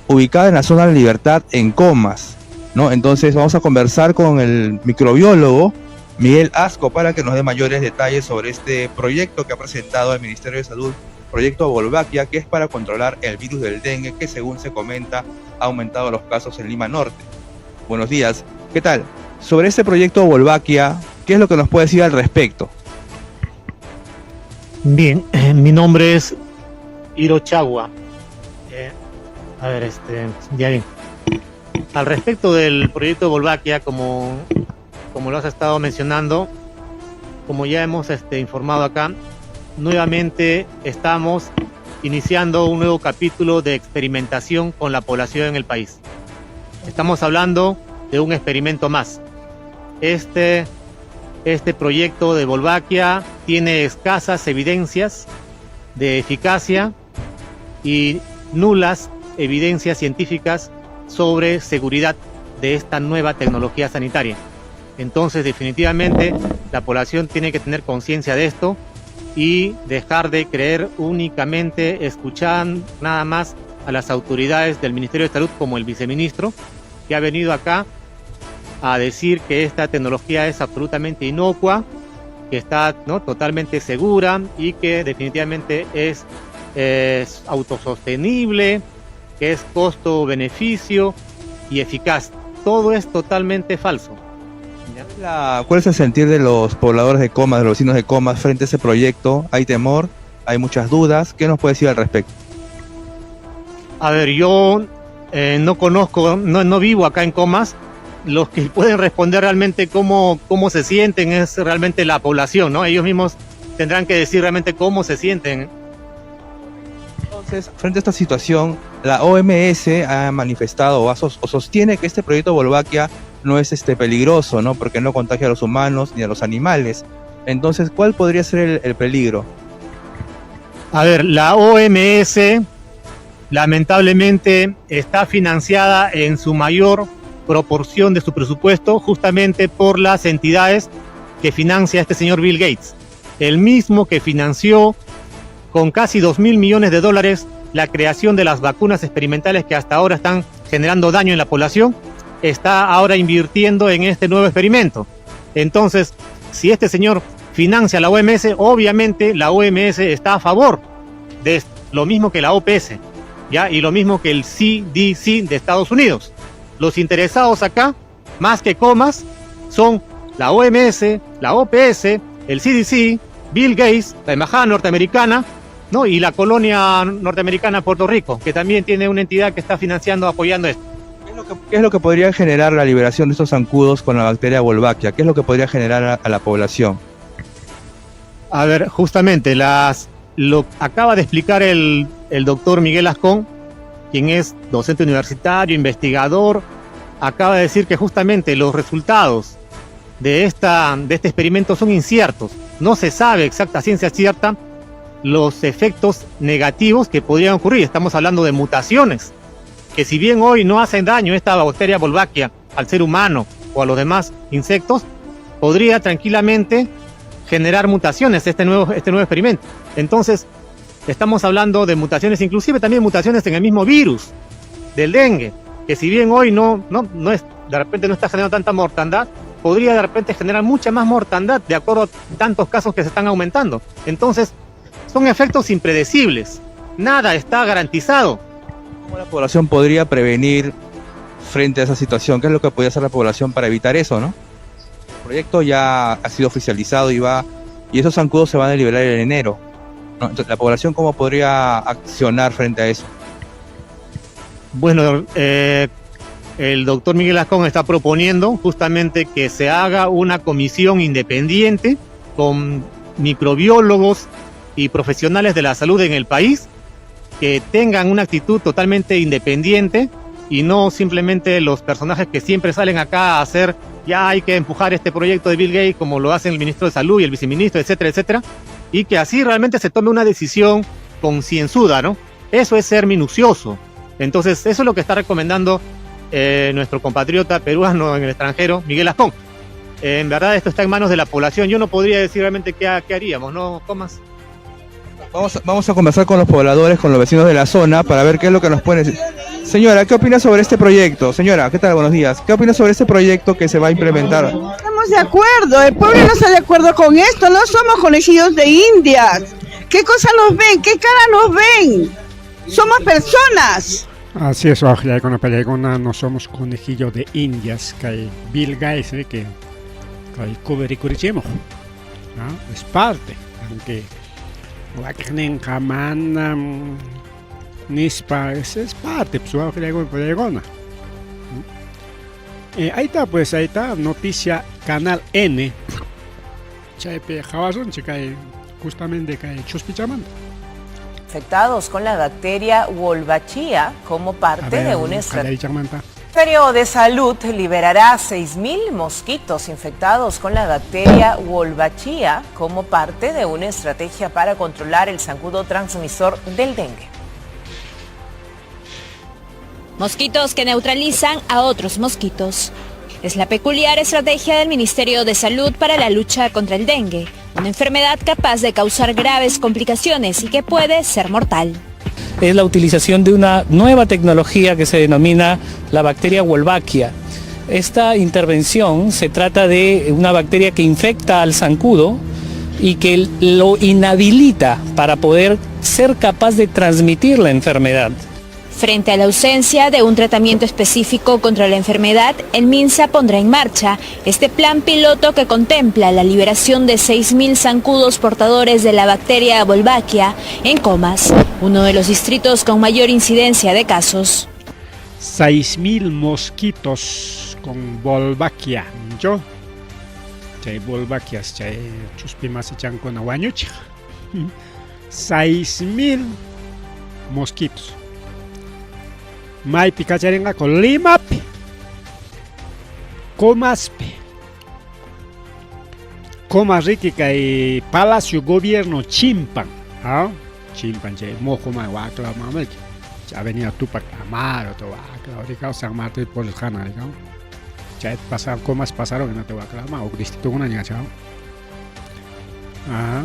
S5: ubicada en la zona de Libertad en Comas, ¿no? Entonces vamos a conversar con el microbiólogo Miguel Asco para que nos dé mayores detalles sobre este proyecto que ha presentado el Ministerio de Salud, proyecto Wolbachia, que es para controlar el virus del dengue, que según se comenta ha aumentado los casos en Lima Norte. Buenos días, ¿qué tal? Sobre este proyecto Wolbachia, ¿qué es lo que nos puede decir al respecto?
S6: Bien, mi nombre es Hiro Chagua. Ya bien. Al respecto del proyecto Wolbachia, como lo has estado mencionando, como ya hemos informado acá, nuevamente estamos iniciando un nuevo capítulo de experimentación con la población en el país. Estamos hablando de un experimento más. Este proyecto de Wolbachia tiene escasas evidencias de eficacia y nulas evidencias científicas sobre seguridad de esta nueva tecnología sanitaria. Entonces, definitivamente, la población tiene que tener conciencia de esto y dejar de creer únicamente, escuchar nada más a las autoridades del Ministerio de Salud, como el viceministro, que ha venido acá a decir que esta tecnología es absolutamente inocua, que está, ¿no?, totalmente segura y que definitivamente es autosostenible, que es costo-beneficio y eficaz. Todo es totalmente falso.
S5: ¿Cuál es el sentir de los pobladores de Comas, de los vecinos de Comas, frente a ese proyecto? ¿Hay temor? ¿Hay muchas dudas? ¿Qué nos puede decir al respecto?
S6: A ver, yo no conozco, no vivo acá en Comas. Los que pueden responder realmente cómo se sienten es realmente la población, ¿no? Ellos mismos tendrán que decir realmente cómo se sienten.
S5: Entonces, frente a esta situación, la OMS ha manifestado o, sostiene que este proyecto Wolbachia no es peligroso, ¿no? Porque no contagia a los humanos ni a los animales. Entonces, ¿cuál podría ser el peligro?
S6: A ver, la OMS lamentablemente está financiada en su mayor proporción de su presupuesto justamente por las entidades que financia este señor Bill Gates. El mismo que financió con casi 2.000 millones de dólares la creación de las vacunas experimentales que hasta ahora están generando daño en la población, está ahora invirtiendo en este nuevo experimento. Entonces, si este señor financia la OMS, obviamente la OMS está a favor de lo mismo que la OPS, ¿ya? Y lo mismo que el CDC de Estados Unidos. Los interesados acá, más que comas, son la OMS, la OPS, el CDC, Bill Gates, la Embajada Norteamericana, ¿no? Y la colonia norteamericana Puerto Rico, que también tiene una entidad que está financiando, apoyando esto.
S5: ¿Qué es lo que podría generar la liberación de estos zancudos con la bacteria Wolbachia? ¿Qué es lo que podría generar a la población?
S6: A ver, justamente lo acaba de explicar el doctor Miguel Ascón, quien es docente universitario, investigador, acaba de decir que justamente los resultados de este experimento son inciertos. No se sabe exacta ciencia cierta los efectos negativos que podrían ocurrir. Estamos hablando de mutaciones, que si bien hoy no hacen daño esta bacteria Wolbachia al ser humano o a los demás insectos, podría tranquilamente generar mutaciones este nuevo experimento. Entonces, estamos hablando de mutaciones, inclusive también mutaciones en el mismo virus del dengue, que si bien hoy no es, de repente no está generando tanta mortandad, podría de repente generar mucha más mortandad de acuerdo a tantos casos que se están aumentando. Entonces, son efectos impredecibles. Nada está garantizado.
S5: ¿Cómo la población podría prevenir frente a esa situación? ¿Qué es lo que podría hacer la población para evitar eso, no? El proyecto ya ha sido oficializado y esos zancudos se van a liberar en enero, ¿no? Entonces, ¿la población cómo podría accionar frente a eso?
S6: Bueno, el doctor Miguel Ascón está proponiendo justamente que se haga una comisión independiente con microbiólogos y profesionales de la salud en el país que tengan una actitud totalmente independiente y no simplemente los personajes que siempre salen acá a hacer, ya hay que empujar este proyecto de Bill Gates como lo hacen el ministro de Salud y el viceministro, etcétera, etcétera, y que así realmente se tome una decisión concienzuda, ¿no? Eso es ser minucioso. Entonces, eso es lo que está recomendando nuestro compatriota peruano en el extranjero, Miguel Ascón. En verdad, esto está en manos de la población. Yo no podría decir realmente qué haríamos, ¿no, Tomás?
S5: Vamos a conversar con los pobladores, con los vecinos de la zona, para ver qué es lo que nos pueden decir. Señora, ¿qué opina sobre este proyecto? Señora, ¿qué tal? Buenos días. ¿Qué opina sobre este proyecto que se va a implementar?
S7: Estamos de acuerdo, el pueblo no está de acuerdo con esto, no somos conejillos de indias. ¿Qué cosa nos ven? ¿Qué cara nos ven? Somos personas.
S1: Así es, no somos conejillos de indias, que Bill Gates, que ¿no? Es parte, aunque es parte, pues, ahí está, pues, ahí está, noticia Canal N. Justamente Chuspichamanta.
S8: Infectados con la bacteria Wolbachia como parte de una estrategia. El Ministerio de Salud liberará 6.000 mosquitos infectados con la bacteria Wolbachia como parte de una estrategia para controlar el zancudo transmisor del dengue.
S3: Mosquitos que neutralizan a otros mosquitos. Es la peculiar estrategia del Ministerio de Salud para la lucha contra el dengue, una enfermedad capaz de causar graves complicaciones y que puede ser mortal.
S9: Es la utilización de una nueva tecnología que se denomina la bacteria Wolbachia. Esta intervención se trata de una bacteria que infecta al zancudo y que lo inhabilita para poder ser capaz de transmitir la enfermedad.
S3: Frente a la ausencia de un tratamiento específico contra la enfermedad, el MINSA pondrá en marcha este plan piloto que contempla la liberación de 6.000 zancudos portadores de la bacteria Wolbachia en Comas, uno de los distritos con mayor incidencia de casos.
S1: 6.000 mosquitos con Wolbachia. Yo, chay Wolbachia, chay chuspi masichankuna wañuchiq. 6.000 Mosquitos. Maypi kacharinqaku? Limapi. Comaspi. Comas riki kay Palacio Gobierno chimpan. ¿Ah? Chimpan chay moqoman waklaman riki. Avenida Tupac Amaro to waklaw rikaw San Martín por hana rikaw. Chay pasar Comas pasaron hinata waklaman huk distrito ña chaw. Ajá.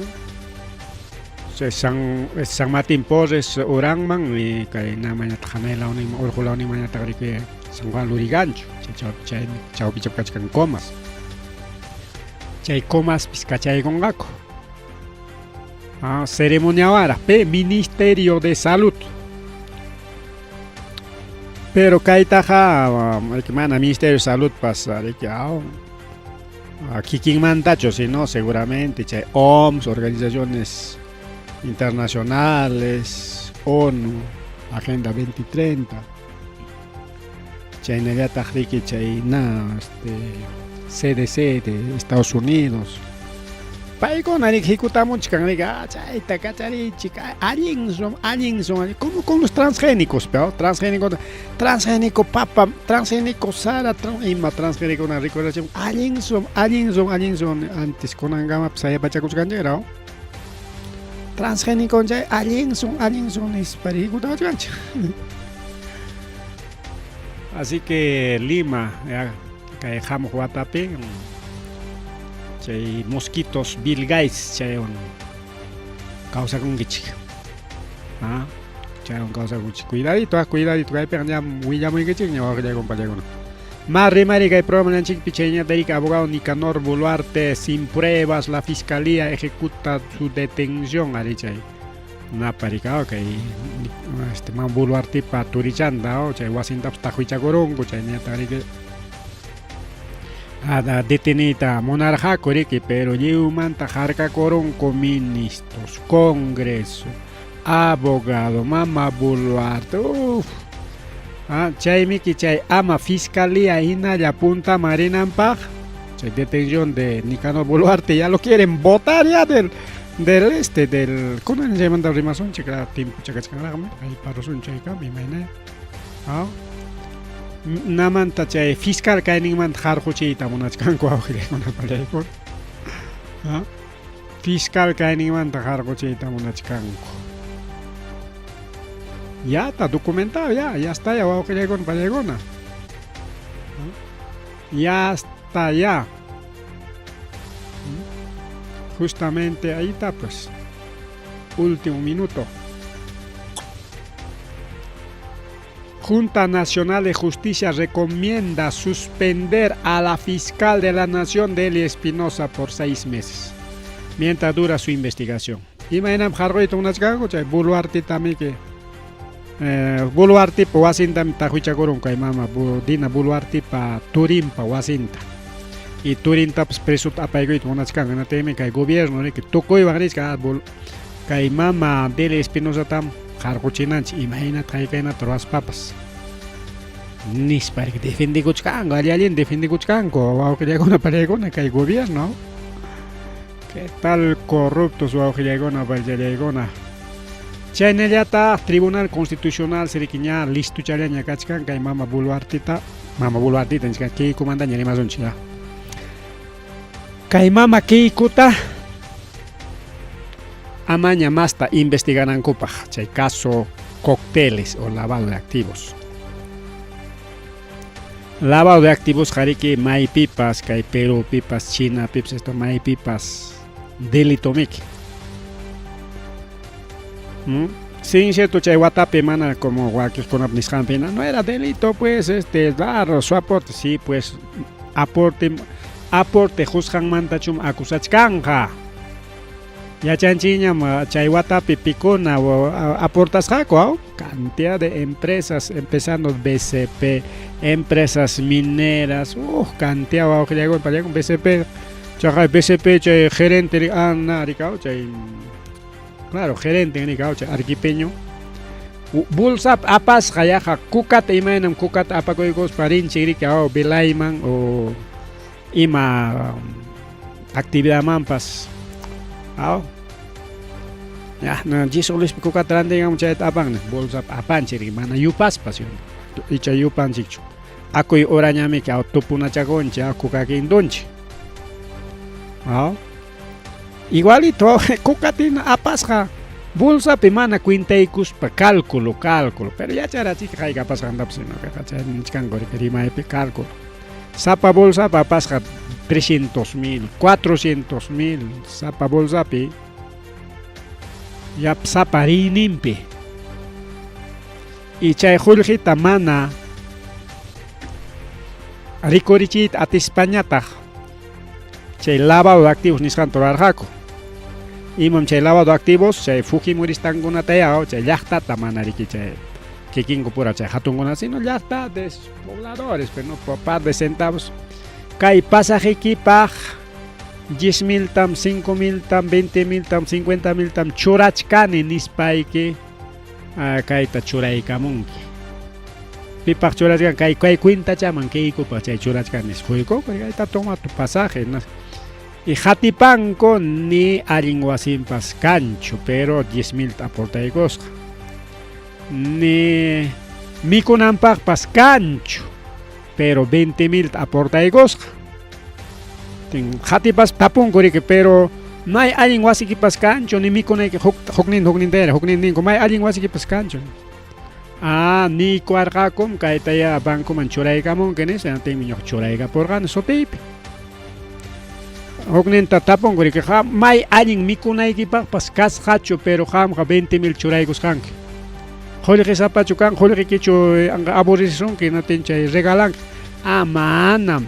S1: San, San Martín Porres uranman y kay namañataq hanay lawninman urqu lawninmanñataq riki San Juan Lurigancho chay chay chawpichap kachkan Comas. Chay Comaspis kachaykunqaku. Ah, ceremoniawanraq pe Ministerio de Salud. Pero kaytaqa mana Ministerio de Salud pas riki aw kikinmantachu sino seguramente chay OMS, organizaciones internacionales, ONU, Agenda 2030. Chaynallataq riki chay na este CDC de Estados Unidos. Paykuna riki hikutamunchik riki ah, chayta kacharichik allin son, allin son, como con los transgénicos, pero transgénico, transgénico papa, transgénico sara, ima transgénico na recordación, allin son, allin son, allin son, antes kunankama sayapachakusqanchik ¿no? Transgénico chay allin son, allin son nispa hikutawachkanchik. Así que Lima, ya, kay hamuq watapi chay mosquitos Bill Gates chaywan kawsakunkichik. Ah, chaywan kawsakunchik. Cuidadito, ah, cuidadito, kaypiqa ñam willamuykichik ña wawqillaykuna pachaykuna. Más rimari kay programa ñanchikpi chayñata riki abogado Nicanor Boluarte sin pruebas la fiscalía ejecuta su detención ari chay naparika kay este man Boluartepa turichanta chay wasintapas taqwichakurunku chayñata riki detenita munarqaku riki pero lliwmanta harkakurunku ministros, congreso, abogado, mama Boluarte, uf. Ah, chaymiki chay ama fiscalía hinalla puntaman rinanpaq chay detención de Nicanor Boluarte ya lo quieren botar ya del del este del kunan chaymanta rimasunchik timpucha kachkanraqmi allparusun chaykama imayna ah namanta chay fiscal kayninmanta harquchiyta munachkanku wawqillaykuna pallaykuna ah fiscal kayninmanta harquchiyta munachkanku. Ya está documentado, ya, ya está ya, wawqillaykuna pallaykuna. Ya está ya. Justamente ahí está pues. Último minuto. Junta Nacional de Justicia recomienda suspender a la fiscal de la Nación, Delia Espinosa, por 6 meses, mientras dura su investigación. Imaynam harquyta munachkanku chay Boluarteta que Boluartepa wasintami taqwichakurun kay mama Dina Boluartepa turinpa wasinta. Y turintapas presuta apaykuyta munachkanku hinaptinmi kay gobierno riki tukuywan richka kay mama Delia Espinosatam harquchinanchik imaynata haykaynata ruwaspapas nispa riki defendikuchkanku alli allin defendikuchkanku wawqillaykuna pallaykuna kay gobierno. ¿Qué tal corruptos wawqillaykuna pallallaykuna? Chaynallataq Tribunal Constitucional siriki ña listuchallaña kachkan kay mama Boluarteta, mama Boluarteta nichkan Keikomantaña rimasunchik ya. Kay mama Keikota amaña masta investiganankupaq chay caso cócteles o lavado de activos. Lavado de activos qariki maypipas kay Perúpipas, Chinapipas, esto maypipas delito miki. Sí, cierto, chay watapi mana como wakiqkunap nisqanpi no era delito pues este claro, su aporte, sí pues aporte aporte qusqanmantachum acusachkanja. Yachanchikñam chay watapi pikuna aportasqaku aw cantidad de empresas empezando BCP, empresas mineras, cantidad wawqillaykuna pallaykuna BCP, chaqay BCP chay gerente ana rikaw chay claro gerente rikaw chay arequipeño bolsap apasqa yaqa kukata imaynam kukata apakuykuspa rinchik riki aw velayman o ima actividadmanpas aw. Ya, no, 10 solispi kukata rantinkamu chayta apan, bolsapi apanchik riki, mana yupaspa, ¿sí o no? Icha yupanchikchu. Akuy urañamiki aw tupunachakunchik, aw kuka kintunchik. Aw. Igualito kukatina apasqa bolsapi mana cuentaykuspa cálculo, cálculo, pero yacharachik hayka apasqantapas sino que chay nichkanku riki rimaypi cálculo. Sapa bolsapi apasqa 300 mil, 400 mil sapa bolsapi yap sapa riyninpi. Y chay qullqita mana rikurichiyta atispañataq chay lavado de activos nisqanta rurarqaku. Imam chay lavado de activos? Chay fujimoristankunataya chay llaqtata mana riki chay kikinku pura chay hatunkuna sino llaqta de pobladores, pero no por par de centavos. Kay pasajekipaq 10 mil tam, 5 mil tam, 20 mil tam, 50 mil tam churachkani nispayki kayta churaykamunki. Pipaq churachkan kay kay cuentachaman Keikopaq chay churachkan nispa quykuku kayta toma tu pasaje no. Y qatipanku ni allin wasinpas kanchu pero 10 mil aportaykusqa. Ni mikunanpaqpas kanchu pero 20 mil aportaykusqa. Tin qatipas tapunku riki pero may allin wasikipas kanchu ni mikunayki huk huknin huknintayra huknin ninku may allin wasikipas kanchu. Ah, niykuwarqakum kaytayá bancoman churaykamunki nispa, hinaptinmi ñuqa churaykapurqani sutiypi. Hukninta tapunku riki, may allin mikunaykipaqpas kasqachu, pero qamqa 20 mil churaykusqanki. Qullqisapachu kan, qullqikichu aburrisunki, hinaptin chay regalanki. Ah, manam.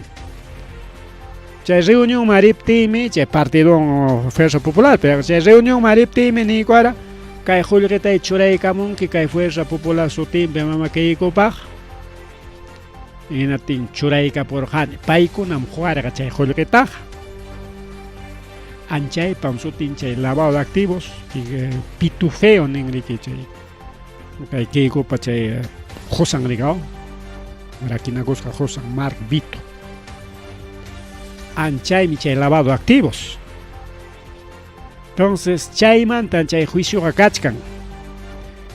S1: Chay reunionman riptiymi, chay partidon Fuerza Popular, pero chay reunionman riptiymi niykuwara, kay qullqitay churaykamunki kay Fuerza Popular sutinpi mama Keikopaq. Hinaptin churaykapurqani. Paykunam quwarqa chay qullqitaqa. Anchaypam sutin chay lavado de activos, pitufeo nin riki chay kay Keikopa chay qusan rikaw, rakinakusqa qusan Mark Vito. Anchaymi chay lavado de activos. Entonces chaymantan chay juicioqa kachkan.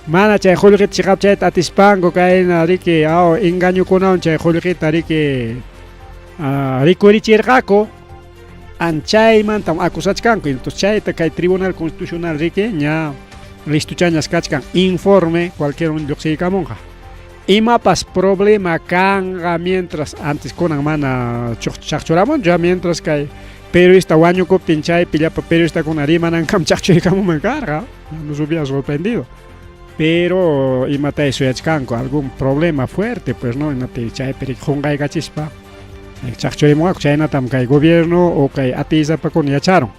S1: Mana chay qullqita chiqapchayta atispanku kayna riki aw engañokunawan chay qullqita riki rikurichirqaku. Anchaymantam acusachkanku. Entonces chayta kay Tribunal Constitucional riki ña listochañas kachkan informe cualquier un lluqsiykamunqa. Imapas problema kanqa mientras antes kunan mana chaqchuramunchu ya mientras kay periodista wañukuptin chaypi llapa periodistakuna rimanankam chaqchuykamunman karqa, nos hubiera sorprendido. Pero imatay suyachkanku algún problema fuerte pues no, imati chaypi riki qunqaykachispa chaqchurimunqaku chaynatam kay gobierno o kay atiysapakuna yacharun.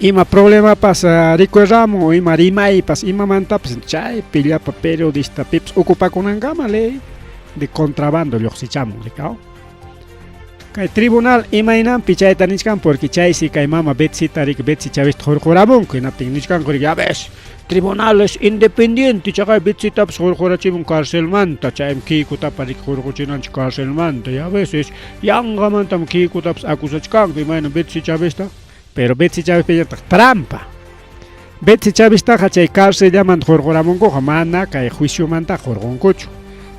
S1: Ima problemapas rikuramun o ima rimaypas imamantapas chaypi llapa periodista pipas ocupakunankama ley de contrabando lluqsichamun rikaw. Kay tribunal imaynanpi chayta nichkan porque chaysi kay mama Betsita riki Betsy Chavista hurquramunku hinaptin nichkanku riki ya ves tribunal es independiente chaqay Betsitapas hurqurachimun carcelmanta chaymi Keikotapa riki hurquchinanchik carcelmanta ya ves es yanqamantam Keikotapas acusachkanku imayna Betsy Chavista pero Betsy Chavezpiñataq trampa. Betsy Chaveztaqa chay carcellamanta hurquramunkuqa mana kay juiciomanta hurqunkuchu.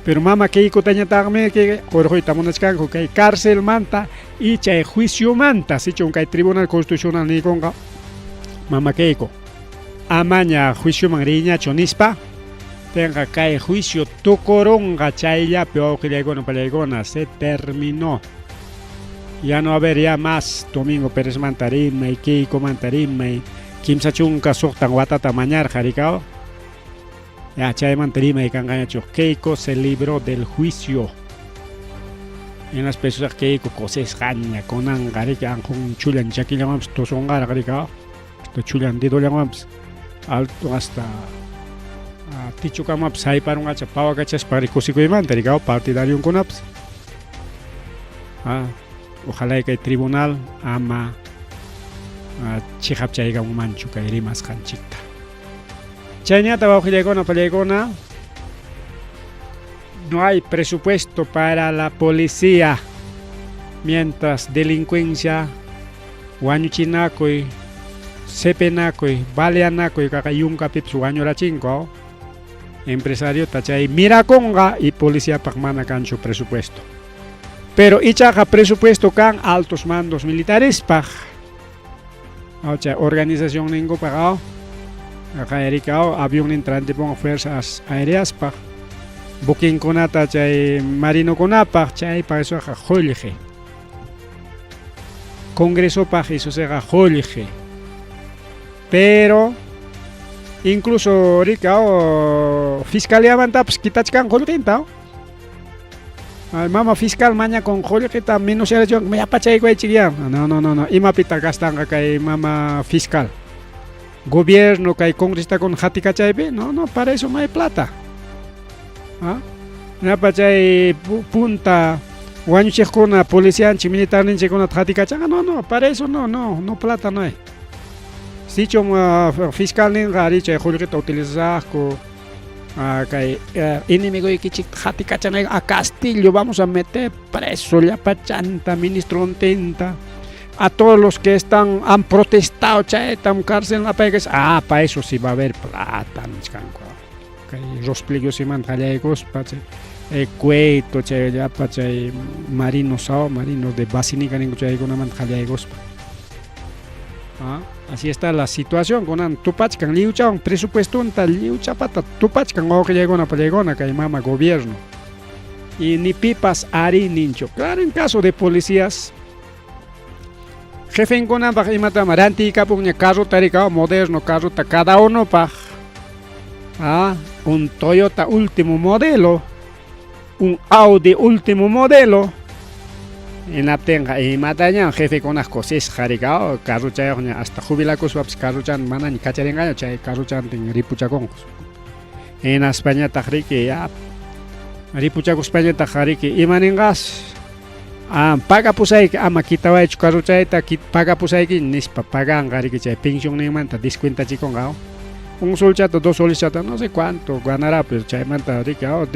S1: Pero mama Keikotañataqmi hurquyta munachkanku kay carcelmanta y chay juiciomanta sichun kay Tribunal Constitucional niykunqa mama Keiko amaña juicioman riyñachu nispa tenqa kay juicio tukurunqa chayllapi wawqillaykuna pallaykuna se terminó. Ya no haber ya más Domingo Pérezmanta rimay, Keikomanta rimay, 36 watata mañarqa rikaw. Ya chaymanta rimay kanqañachu. Keiko se libró del juicio. Hinaspa isusaq Keiko kusisqaña kunanqa riki anqun chullan chakillawanpas tusunqaraq rikaw. Hasta chullan dedollawanpas alto hasta tichukamapas hayparunqacha pawakachaspa ri kusikuymanta rikaw partidarionkunapas. Ojalá kay tribunal ama chiqapchaykamunmanchu kay rimasqanchikta. Chayñata wawqillaykuna pallaykuna no hay presupuesto para la policía mientras delincuencia wañuchinakuy Sepenakuy, baleanakuy kaqa yunkapipis wañurachinku empresariota chay mirakunqa y policiapaq mana kanchu presupuesto. Pero ichaqa presupuesto kan altos mandos militarespaq. Chay organización ninkupaq qayrikao avionnin rantipunqa fuerzas aéreaspaq buquinkunata chay marinokunapaq chaypaq esoqa qullqi. Congresopaq isusiqa qullqi. Pero incluso rikao fiscaliamantapas kitachkan qullqinta. Ay, mama fiscal mañakun qullqita menosarachun yapachaykuwaychik ya. No, no, no, no. Imapita gastanqa kay mama fiscal. Gobierno kay congresistakuna qatikachaypi? No, no, para eso no hay plata. ¿Ah? Ñapa chay punta wañuchiqkuna policianchik militarninchikkunata qatikachanqa? No, no, para eso no, no, no plata no hay. Sichum fiscal ninqa ari chay qullqita utilizasaqku kay enemigoykichikta qatikachanayku a Castillo vamos a meter preso llapachanta ministrontinta a todos los que están han protestado chaytam cárcel apaykas ah pa eso sí va a haber plata nichkanku kay Rospligosimanta qallaykuspa chay Cueto chay llapa chay marinos sao marinos de Basinica ninku chaykunamanta qallaykuspa. Ah, así está la situación kunan tupachkan lliwchawan presupuestonta lliwchapata tupachkan wawqillaykuna pallaykuna kay mama gobierno y ni pipas ari ninchu. Claro, en caso de policías jefenkunapaq imatam rantiykapunña carrota rikaw moderno carrota cada unopaq ah, un Toyota último modelo, un Audi último modelo. Hinaptinqa imataña jefekunaq kusisqa rikaw carrochayuqña hasta jubilakuspapas carrochan manaña kacharinqaña chay carrochantin ripuchakunqa. Hinaspañataq riki ya ripuchakuspañataq riki ima ninqas ah, pagapusayki ama kitawaychu carrochayta pagapusayki nispa paganqa riki chay pensionninmanta descuentachikunqa. Un solchata, dos solchata, no sé cuánto ganará, pero chaymanta riki oh,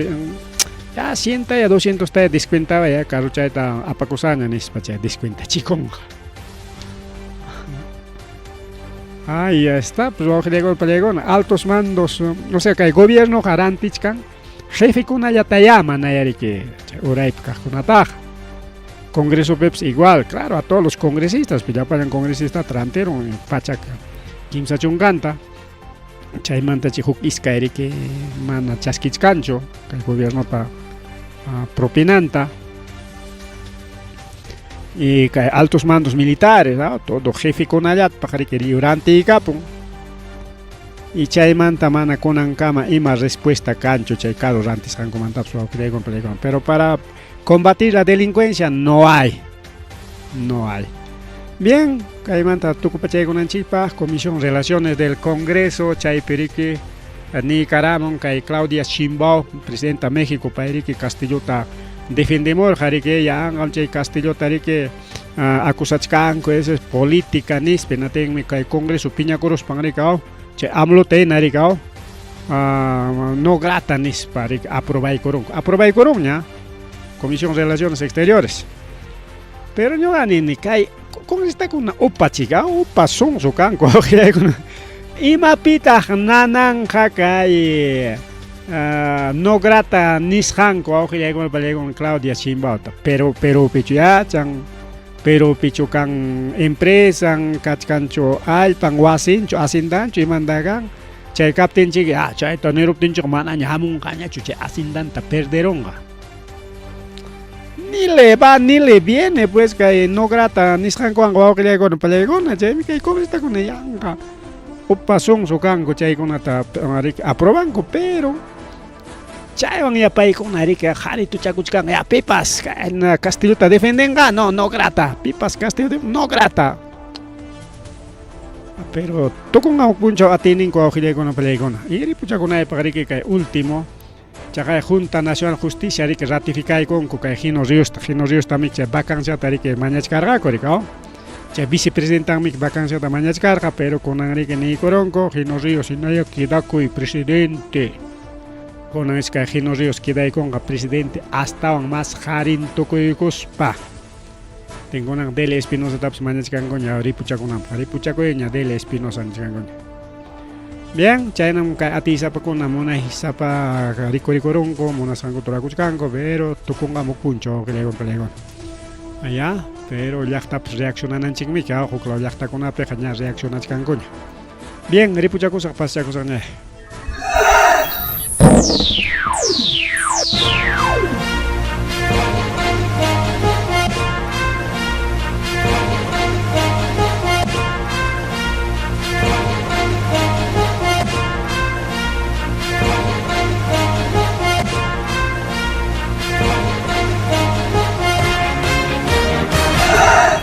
S1: ya 100 ya 200 ta descuentaba ya carrochayta apakusaña nispa chay descuentachikunqa. Ahí ya está, pues wawqillaykunapa altos mandos, o sea kay gobierno rantichkan jefekunallatayá manaya riki uraypi kaqkunataqa. Congresopipas igual, claro, a todos los congresistas, pues llapallan congresista rantirun pachak kimsa chunkanta. Chaymanta chay huk iskay riki mana chaskichkanchu kay gobiernopa propinanta. Y kay altos mandos militares, ¿no? Todo jefekunallatapaq riki lliw rantiykapun. Y chaymanta mana kunankama ima respuesta kanchu chay carro rantisqankumantapas wawqillaykuna pallaykuna. Pero para combatir la delincuencia no hay. No hay. Bien, kaymanta tukupachaykunanchikpaq Comisión Relaciones del Congreso chaypi riki niykaramun kay Claudia Sheinbaum, presidenta México, payriki Castillota defendemurqa riki yanqam chay Castillota riki acusachkanku esa es política nispa hinatinmi kay Congreso piñakuruspan rikaw chay AMLOta hina rikaw no grata nispa riki aprobaykurunku aprobaykurunña Comisión Relaciones Exteriores. Pero ñuqa nini kay congresistakuna upa chika upa sonso kanku imapitaq nananqa kay no grata nisqanku wawqillaykuna pallaykuna Claudia Sheinbaumta pero Perupichu yachan Perupichu kan empresan kachkanchu allpan wasinchu haciendanchu imanta kan chay kaptinchik ah chayta niruptinchik manaña hamunqañachu chay hacendanta perderunqa. Ni le va ni le viene pues kay no grata nisqankuwanqa wawqillaykuna pallaykuna chaymi kay congresistakuna yanqa upa sonso kanku chaykunata riki aprobanku pero chaywan ya paykuna riki qarituchakuchkan ya pipas Castillota defendenqa no no grata pipas Castillo no grata. Pero tukunqa huk punchaw atiyninku wawqillaykuna pallaykuna y ripuchakunaypaq riki kay último chaqay Junta Nacional Justicia riki ratificaykunku kay Gino Ríosta Gino Ríostamik chay vacanciata riki mañachkarqaku riki chay vicepresidentanmik vacanciata mañachkarqa pero kunan riki niykurunku Gino Ríos hinalla quedakuy presidente kunan kay Gino Ríos quedaykunqa presidente astawan más qarin tukuykuspa. Tinkunan Delia Espinosatapas mañachkankuña ripuchakunanpaq. Ripuchakuyña Delia Espinosa nichkankuña. Bien, chaynam kay atiysapakuna munaysapa rikurikurunku, munasqankuta rurakuchkanku, pero tukunqam huk punchaw wawqillaykuna panillaykuna. Ya, pero llaqtapas reaccionananchikmi, huk law llaqtakunapiqa ña reaccionachkankuña. Bien, ripuchakusaq, pasachakusaq ña.